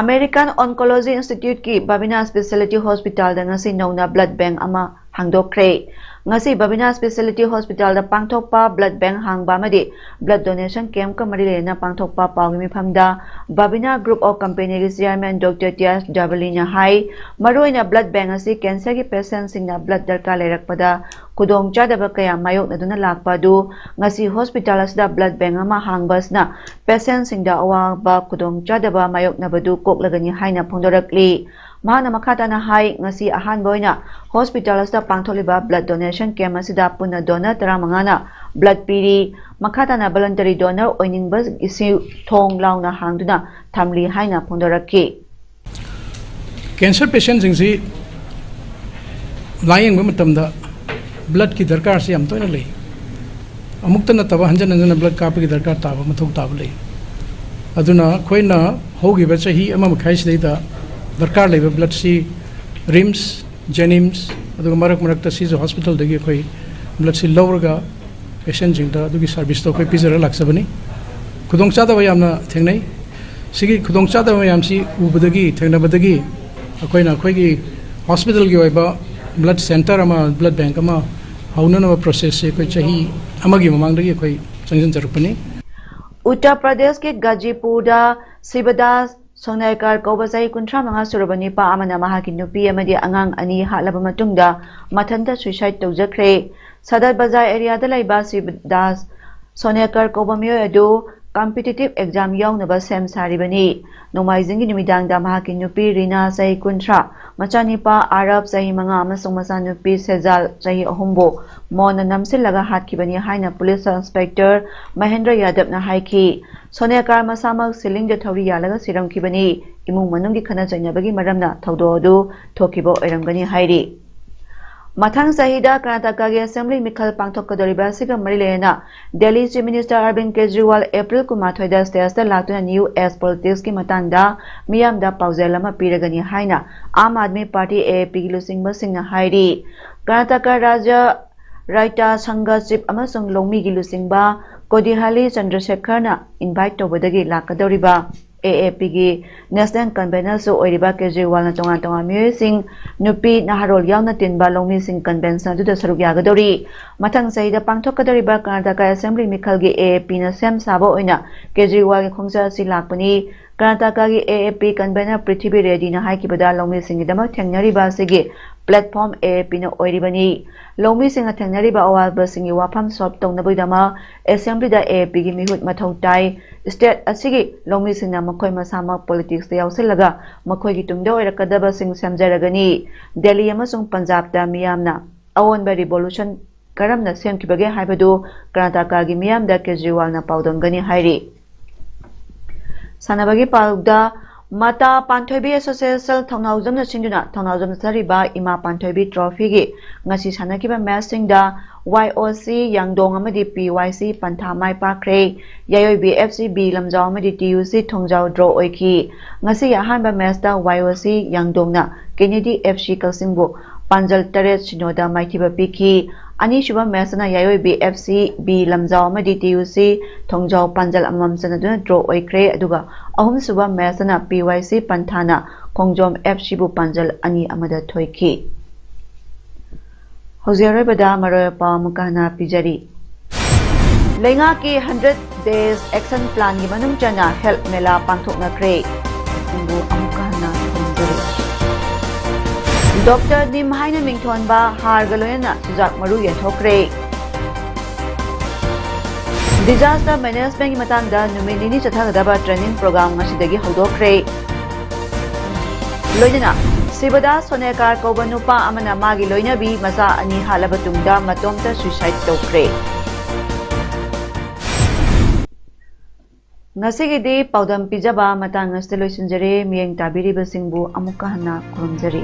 American Oncology Instituteꯀꯤ Bhavina Specialty Hospitalꯗ ꯉꯁꯤ ꯅꯧꯅ blood bank ꯑꯃ ꯍꯥꯡꯗꯣꯛꯈ꯭ꯔꯦ꯫ ꯉꯁꯤ Bhavina Specialty Hospitalꯗ ꯄꯥꯡꯊꯣꯛꯄ blood bank ꯍꯥꯡꯕ ꯑꯃꯗꯤ blood donation campꯀ ꯃꯔꯤ ꯂꯩꯅꯅ ꯄꯥꯡꯊꯣꯛꯄ ꯄꯥꯎꯒꯤ ꯃꯤꯐꯝꯗ Bhavina Group of Companyꯒꯤ chairman Dr. T S Davaliꯅ ꯍꯥꯏ, ꯃꯔꯨꯑꯣꯏꯅ blood bank ꯑꯁꯤ cancerꯒꯤ patientꯁꯤꯡꯅ blood ꯗꯔꯀꯥꯔ ꯂꯩꯔꯛꯄꯗ ꯈꯨꯗꯣꯡꯆꯥꯗꯕ ꯀꯌꯥ ꯃꯥꯌꯣꯛꯅꯗꯨꯅ ꯂꯥꯛꯄ ꯑꯗꯨ ꯉꯁꯤ hospital ꯑꯁꯤꯗ blood bank ꯑꯃ ꯍꯥꯡꯕ ꯑꯁꯤꯅ patientꯁꯤꯡꯗ ꯑꯋꯥꯕ ꯈꯨꯗꯣꯡꯆꯥꯗꯕ ꯃꯥꯌꯣꯛꯅꯕꯗꯨ ꯀꯣꯛꯂꯒꯅꯤ ꯍꯥꯏꯅ ꯐꯣꯡꯗꯣꯔꯛꯂꯤ꯫ ꯃꯍꯥꯛꯅ ꯃꯈꯥ ꯇꯥꯅ ꯍꯥꯏ, ꯉꯁꯤ ꯑꯍꯥꯟꯕ ꯑꯣꯏꯅ hospital ꯑꯁꯤꯗ ꯄꯥꯡꯊꯣꯛꯂꯤꯕ blood donation camp ꯑꯁꯤꯗ ꯄꯨꯟꯅ donor ꯇꯔꯥꯃꯉꯥꯅ blood ꯄꯤꯔꯤ꯫ ꯃꯈꯥ ꯇꯥꯅ voluntary donor ꯑꯣꯏꯅꯤꯡꯕꯒꯤꯁꯨ ꯊꯣꯡ ꯂꯥꯎꯅ ꯍꯥꯡꯗꯨꯅ ꯊꯝꯂꯤ ꯍꯥꯏꯅ ꯐꯣꯡꯗꯣꯔꯛꯈꯤ꯫ Cancer patientꯁꯤꯡꯁꯤ ꯂꯥꯌꯦꯡꯕ ꯃꯇꯝꯗ bloodꯀꯤ ꯗꯔꯀꯥꯔꯁꯤ ꯌꯥꯝ ꯇꯣꯏꯅ ꯂꯩ꯫ ꯑꯃꯨꯛꯇ ꯅꯠꯇꯕ ꯍꯟꯖꯟ ꯍꯟꯖꯟꯅ blood ꯀꯥꯞꯄꯒꯤ ꯗꯔꯀꯥꯔ ꯇꯥꯕ, ꯃꯊꯧ ꯇꯥꯕ ꯂꯩ꯫ ꯑꯗꯨꯅ ꯑꯩꯈꯣꯏꯅ ꯍꯧꯈꯤꯕ ꯆꯍꯤ ꯑꯃ ꯃꯈꯥꯏꯁꯤꯗꯩꯗ ꯗꯔꯀꯥꯔ ꯂꯩꯕ bloodꯁꯤ RIMS, JNIMS, ꯑꯗꯨꯒ ꯃꯔꯛ ꯃꯔꯛꯇ ꯁꯤꯖ hospitalꯗꯒꯤ ꯑꯩꯈꯣꯏ bloodꯁꯤ ꯂꯧꯔꯒ patientꯁꯤꯡꯗ ꯑꯗꯨꯒꯤ serviceꯇꯣ ꯑꯩꯈꯣꯏ ꯄꯤꯖꯔ ꯂꯥꯛꯆꯕꯅꯤ꯫ ꯈꯨꯗꯣꯡꯆꯥꯗꯕ ꯌꯥꯝꯅ ꯊꯦꯡꯅꯩ꯫ ꯁꯤꯒꯤ ꯈꯨꯗꯣꯡꯆꯥꯗꯕ ꯃꯌꯥꯝꯁꯤ ꯎꯕꯗꯒꯤ, ꯊꯦꯡꯅꯕꯗꯒꯤ ꯑꯩꯈꯣꯏꯅ ꯑꯩꯈꯣꯏꯒꯤ hospitalꯒꯤ ꯑꯣꯏꯕ blood centre ꯑꯃ, blood bank ꯑꯃ ꯍꯧꯅꯅꯕ processꯁꯦ ꯑꯩꯈꯣꯏ ꯆꯍꯤ ꯑꯃꯒꯤ ꯃꯃꯥꯡꯗꯒꯤ ꯑꯩꯈꯣꯏ ꯆꯪꯁꯤꯟꯖꯔꯛꯄꯅꯤ꯫ ꯎꯠꯇꯔ ꯄ꯭ꯔꯗꯦꯁꯀꯤ ꯒꯥꯖꯤꯄꯨꯔꯗ ꯁꯤꯕꯗꯥꯁ ꯁꯣꯅꯦꯀꯔ ꯀꯧꯕ ꯆꯍꯤ ꯀꯨꯟꯊ꯭ꯔꯥ ꯃꯉꯥ ꯁꯨꯔꯕ ꯅꯨꯄꯥ ꯑꯃꯅ ꯃꯍꯥꯛꯀꯤ ꯅꯨꯄꯤ ꯑꯃꯗꯤ ꯑꯉꯥꯡ ꯑꯅꯤ ꯍꯥꯠꯂꯕ ꯃꯇꯨꯡꯗ ꯃꯊꯟꯇ suicide ꯇꯧꯖꯈ꯭ꯔꯦ꯫ ꯁꯗꯔ ꯕꯖꯥꯔ areaꯗ ꯂꯩꯕ ꯁꯤꯕꯗꯥꯁ ꯁꯣꯅꯦꯀꯔ ꯀꯧꯕ ꯃꯤꯑꯣꯏ ꯑꯗꯨ competitive exam ꯌꯥꯎꯅꯕ ꯁꯦꯝ ꯁꯥꯔꯤꯕꯅꯤ꯫ ꯅꯣꯡꯃꯥꯏꯖꯤꯡꯒꯤ ꯅꯨꯃꯤꯗꯥꯡꯗ ꯃꯍꯥꯛꯀꯤ ꯅꯨꯄꯤ ꯔꯤꯅꯥ, ꯆꯍꯤ ꯀꯨꯟꯊ꯭ꯔꯥ, ꯃꯆꯥꯅꯤꯄꯥ ꯑꯥꯔꯕ, ꯆꯍꯤ ꯃꯉꯥ, ꯑꯃꯁꯨꯡ ꯃꯆꯥꯅꯨꯄꯤ ꯁꯦꯖꯥꯜ, ꯆꯍꯤ ꯑꯍꯨꯝꯕꯨ ꯃꯣꯟꯅ ꯅꯝꯁꯤꯜꯂꯒ ꯍꯥꯠꯈꯤꯕꯅꯤ ꯍꯥꯏꯅ police inspector ꯃꯍꯦꯟꯗ꯭ꯔ ꯌꯥꯗꯕꯅ ꯍꯥꯏꯈꯤ꯫ ꯁꯣꯅꯦꯀꯥꯔ ꯃꯁꯥꯃꯛ ceiling ꯗ ꯊꯧꯔꯤ ꯌꯥꯜꯂꯒ ꯁꯤꯔꯝꯈꯤꯕꯅꯤ꯫ ꯏꯃꯨꯡ ꯃꯅꯨꯡꯒꯤ ꯈꯠꯅ ꯆꯩꯅꯕꯒꯤ ꯃꯔꯝꯅ ꯊꯧꯗꯣꯛ ꯑꯗꯨ ꯊꯣꯛꯈꯤꯕ ꯑꯣꯏꯔꯝꯒꯅꯤ ꯍꯥꯏꯔꯤ꯫ ꯃꯊꯪ ꯆꯍꯤꯗ ꯀꯔꯅꯥꯇꯀꯥꯒꯤ ꯑꯦꯁꯦꯝꯕ꯭ꯂꯤ ꯃꯤꯈꯜ ꯄꯥꯡꯊꯣꯛꯀꯗꯧꯔꯤꯕ ꯑꯁꯤꯒ ꯃꯔꯤ ꯂꯩꯅꯅ Delhi chief minister ꯑꯔꯕꯤꯟ Kejriwal April ꯀꯨꯟꯃꯥꯊꯣꯏꯗ ꯁ꯭ꯇꯦꯖꯇ ꯂꯥꯛꯇꯨꯅ ꯅ꯭ꯌꯨ ꯑꯦꯖ ꯄꯣꯂꯤꯇꯤꯛꯁꯀꯤ ꯃꯇꯥꯡꯗ ꯃꯤꯌꯥꯝꯗ ꯄꯥꯎꯖꯦꯜ ꯑꯃ ꯄꯤꯔꯒꯅꯤ ꯍꯥꯏꯅ ꯑꯥꯝ ꯑꯥꯗꯃꯤ ꯄꯥꯔꯇꯤ, ꯑꯦ ꯑꯦ ꯄꯤꯒꯤ ꯂꯨꯆꯤꯡꯕꯁꯤꯡꯅ ꯍꯥꯏꯔꯤ꯫ ꯀꯔꯅꯥꯇꯀꯥ ꯔꯥꯖ꯭ꯌ ꯔꯥꯏꯇꯥ ꯁꯪꯘ ꯆꯤꯐ ꯑꯃꯁꯨꯡ ꯂꯧꯃꯤꯒꯤ ꯂꯨꯆꯤꯡꯕ ꯀꯣꯗꯤꯍꯥꯂꯤ ꯆꯟꯗ꯭ꯔꯁꯦꯈꯔꯅ ꯏꯟꯚꯥꯏꯠ ꯇꯧꯕꯗꯒꯤ ꯂꯥꯛꯀꯗꯧꯔꯤꯕ ꯑꯦ ꯑꯦ ꯄꯤꯒꯤ ꯅꯦꯁꯅꯦꯜ ꯀꯟꯚꯦꯅꯔꯁꯨ ꯑꯣꯏꯔꯤꯕ ꯀꯦꯖꯔꯤꯋꯥꯜꯅ ꯇꯣꯉꯥꯟ ꯇꯣꯉꯥꯟ ꯃꯤꯑꯣꯏꯁꯤꯡ, ꯅꯨꯄꯤ ꯅꯍꯥꯔꯣꯜ ꯌꯥꯎꯅ ꯇꯤꯟꯕ ꯂꯧꯃꯤꯁꯤꯡ ꯀꯟꯚꯦꯟꯁꯟ ꯑꯗꯨꯗ ꯁꯔꯨꯛ ꯌꯥꯒꯗꯧꯔꯤ꯫ ꯃꯊꯪ ꯆꯍꯤꯗ ꯄꯥꯡꯊꯣꯛꯀꯗꯧꯔꯤꯕ ꯀꯔꯅꯥꯇꯀꯥ ꯑꯦꯁꯦꯝꯕ꯭ꯂꯤ ꯃꯤꯈꯜꯒꯤ ꯑꯦ ꯑꯦ ꯄꯤꯅ ꯁꯦꯝ ꯁꯥꯕ ꯑꯣꯏꯅ ꯀꯦꯖꯔꯤꯋꯥꯜꯒꯤ ꯈꯣꯡꯆꯠ ꯑꯁꯤ ꯂꯥꯛꯄꯅꯤ꯫ ꯀꯔꯅꯥꯇꯀꯥꯒꯤ ꯑꯦ ꯑꯦ ꯄꯤ ꯀꯟꯚꯦꯅꯔ ꯄ꯭ꯔꯤꯊꯤꯕꯤ ꯔꯦꯗꯤꯅ ꯍꯥꯏꯈꯤꯕꯗ ꯂꯧꯃꯤꯁꯤꯡꯒꯤꯗꯃꯛ ꯊꯦꯡꯅꯔꯤꯕ ꯑꯁꯤꯒꯤ ꯄ꯭ꯂꯦꯠꯐꯣꯔꯝ ꯑꯦ ꯑꯦ ꯄꯤꯅ ꯑꯣꯏꯔꯤꯕꯅꯤ꯫ ꯂꯧꯃꯤꯁꯤꯡꯅ ꯊꯦꯡꯅꯔꯤꯕ ꯑꯋꯥꯕꯁꯤꯡꯒꯤ ꯋꯥꯐꯝ ꯁꯣꯜꯕ ꯇꯧꯅꯕꯒꯤꯗꯃꯛ ꯑꯦꯁꯦꯝꯕ꯭ꯂꯤꯗ ꯑꯦ ꯑꯦ ꯄꯤꯒꯤ ꯃꯤꯍꯨꯠ ꯃꯊꯧ ꯇꯥꯏ꯫ ꯁ꯭ꯇꯦꯠ ꯑꯁꯤꯒꯤ ꯂꯧꯃꯤꯁꯤꯡꯅ ꯃꯈꯣꯏ ꯃꯁꯥꯃꯛ ꯄꯣꯂꯤꯇꯤꯛꯁꯇ ꯌꯥꯎꯁꯤꯜꯂꯒ ꯃꯈꯣꯏꯒꯤ ꯇꯨꯡꯗ ꯑꯣꯏꯔꯛꯀꯗꯕꯁꯤꯡ ꯁꯦꯝꯖꯔꯒꯅꯤ꯫ ꯗꯦꯜꯂꯤ ꯑꯃꯁꯨꯡ ꯄꯟꯖꯥꯕꯇ ꯃꯤꯌꯥꯝꯅ ꯑꯑꯣꯟꯕ ꯔꯤꯚꯣꯂꯨꯁꯟ ꯀꯔꯝꯅ ꯁꯦꯝꯈꯤꯕꯒꯦ ꯍꯥꯏꯕꯗꯨ ꯀꯔꯅꯥꯇꯀꯥꯒꯤ ꯃꯤꯌꯥꯝꯗ ꯀꯦꯖꯔꯤꯋꯥꯜꯅ ꯄꯥꯎꯗꯝꯒꯅꯤ ꯍꯥꯏꯔꯤ꯫ ꯁꯥꯟꯅꯕꯒꯤ ꯄꯥꯎꯗ, ꯃꯇꯥ ꯄꯥꯟꯊꯣꯏꯕꯤ ꯑꯦꯁꯣꯁꯤꯌꯦꯁꯟ ꯊꯧꯅꯥꯎꯖꯝꯅ ꯁꯤꯟꯗꯨꯅ ꯊꯧꯅꯥꯎꯖꯝ ꯆꯠꯊꯔꯤꯕ ꯏꯃꯥ ꯄꯥꯟꯊꯣꯏꯕꯤ ꯇ꯭ꯔꯣꯐꯤꯒꯤ ꯉꯁꯤ ꯁꯥꯟꯅꯈꯤꯕ ꯃꯦꯆꯁꯤꯡꯗ ꯋꯥꯏ ꯑꯣ ꯁꯤ ꯌꯥꯡꯗꯣꯡ ꯑꯃꯗꯤ ꯄꯤ ꯋꯥꯏ ꯁꯤ ꯄꯟꯊꯥ ꯃꯥꯏ ꯄꯥꯛꯈ꯭ꯔꯦ꯫ ꯌꯥꯏꯑꯣꯏꯕꯤ ꯑꯦꯐ ꯁꯤ ꯕꯤ ꯂꯝꯖꯥꯎ ꯑꯃꯗꯤ ꯇꯤ ꯌꯨ ꯁꯤ ꯊꯣꯡꯖꯥꯎ ꯗ꯭ꯔꯣ ꯑꯣꯏꯈꯤ꯫ ꯉꯁꯤꯒꯤ ꯑꯍꯥꯟꯕ ꯃꯦꯆꯇ ꯋꯥꯏ ꯑꯣ ꯁꯤ ꯌꯥꯡꯗꯣꯡꯅ ꯀꯦꯅꯦꯗꯤ ꯑꯦꯐ ꯁꯤ ꯀꯛꯆꯤꯡꯕꯨ ꯄꯥꯟꯖꯜ ꯇꯔꯦꯠ ꯁꯤꯅꯣꯗ ꯃꯥꯏꯊꯤꯕ ꯄꯤꯈꯤ꯫ ꯑꯅꯤꯁꯨꯕ ꯃꯦꯆꯇꯅ ꯌꯥꯏꯑꯣꯏꯕꯤ ꯑꯦꯐ ꯁꯤ ꯕꯤ ꯂꯝꯖꯥꯎ ꯑꯃꯗꯤ ꯇꯤ ꯌꯨ ꯁꯤ ꯊꯣꯡꯖꯥꯎ ꯄꯥꯟꯖꯜ ꯑꯃꯃꯝ ꯆꯟꯅꯗꯨꯅ ꯗ꯭ꯔꯣ ꯑꯣꯏꯈ꯭ꯔꯦ꯫ ꯑꯗꯨꯒ ꯑꯍꯨꯝꯁꯨꯕ ꯃꯦꯆꯇꯅ ꯄꯤ ꯋꯥꯏ ꯁꯤ ꯄꯟꯊꯥꯅ ꯈꯣꯡꯖꯣꯝ ꯑꯦꯐ ꯁꯤꯕꯨ ꯄꯥꯟꯖꯜ ꯑꯅꯤ ꯑꯃꯗ ꯊꯣꯏꯈꯤ꯫ ꯍꯧꯖꯤꯛ ꯑꯔꯣꯏꯕꯗ ꯃꯔꯣꯏ ꯄꯥꯎ ꯑꯃꯨꯛꯀ ꯍꯟꯅ ꯄꯤꯖꯔꯤ꯫ ꯂꯩꯉꯥꯛꯀꯤ ꯍꯟꯗ꯭ꯔꯦꯠ ꯗꯦꯖ ꯑꯦꯛꯁꯟ ꯄ꯭ꯂꯥꯟꯒꯤ ꯃꯅꯨꯡ ꯆꯟꯅ ꯍꯦꯜꯊ ꯃꯦꯂꯥ ꯄꯥꯡꯊꯣꯛꯅꯈ꯭ꯔꯦ꯫ ꯁꯤꯡꯕꯨ ꯑꯃꯨꯛꯀ ꯍꯟꯅ ꯈꯨꯔꯨꯝꯖꯔꯤ꯫ ꯗꯣꯛꯇꯔ ꯅꯤꯝ ꯍꯥꯏꯅ ꯃꯤꯡꯊꯣꯟꯕ ꯍꯥꯔꯒ ꯂꯣꯏꯅꯅ ꯆꯨꯖꯥꯛ ꯃꯔꯨ ꯌꯦꯟꯊꯣꯛꯈ꯭ꯔꯦ꯫ ꯗꯤꯖꯥꯁꯇꯔ ꯃꯦꯅꯦꯖꯃꯦꯟꯒꯤ ꯃꯇꯥꯡꯗ ꯅꯨꯃꯤꯠ ꯅꯤꯅꯤ ꯆꯠꯊꯒꯗꯕ ꯇ꯭ꯔꯦꯅꯤꯡ ꯄ꯭ꯔꯣꯒ꯭ꯔꯥꯝ ꯉꯁꯤꯗꯒꯤ ꯍꯧꯗꯣꯛꯈ꯭ꯔꯦ꯫ ꯂꯣꯏꯅꯅ ꯁꯤꯕꯗꯥꯁ ꯁꯣꯅꯦꯀꯥꯔ ꯀꯧꯕ ꯅꯨꯄꯥ ꯑꯃꯅ ꯃꯥꯒꯤ ꯂꯣꯏꯅꯕꯤ ꯃꯆꯥ ꯑꯅꯤ ꯍꯥꯠꯂꯕ ꯇꯨꯡꯗ ꯃꯇꯣꯝꯇ ꯁꯨꯏꯁꯥꯏꯗ ꯇꯧꯈ꯭ꯔꯦ꯫ ꯉꯁꯤꯒꯤꯗꯤ ꯄꯥꯎꯗꯝ ꯄꯤꯖꯕ ꯃꯇꯥꯡ ꯑꯁꯤꯗ ꯂꯣꯏꯁꯤꯟꯖꯔꯦ꯫ ꯃꯤꯠꯌꯦꯡ ꯇꯥꯕꯤꯔꯤꯕꯁꯤꯡꯕꯨ ꯑꯃꯨꯛꯀ ꯍꯟꯅ ꯈꯨꯔꯨꯝꯖꯔꯤ꯫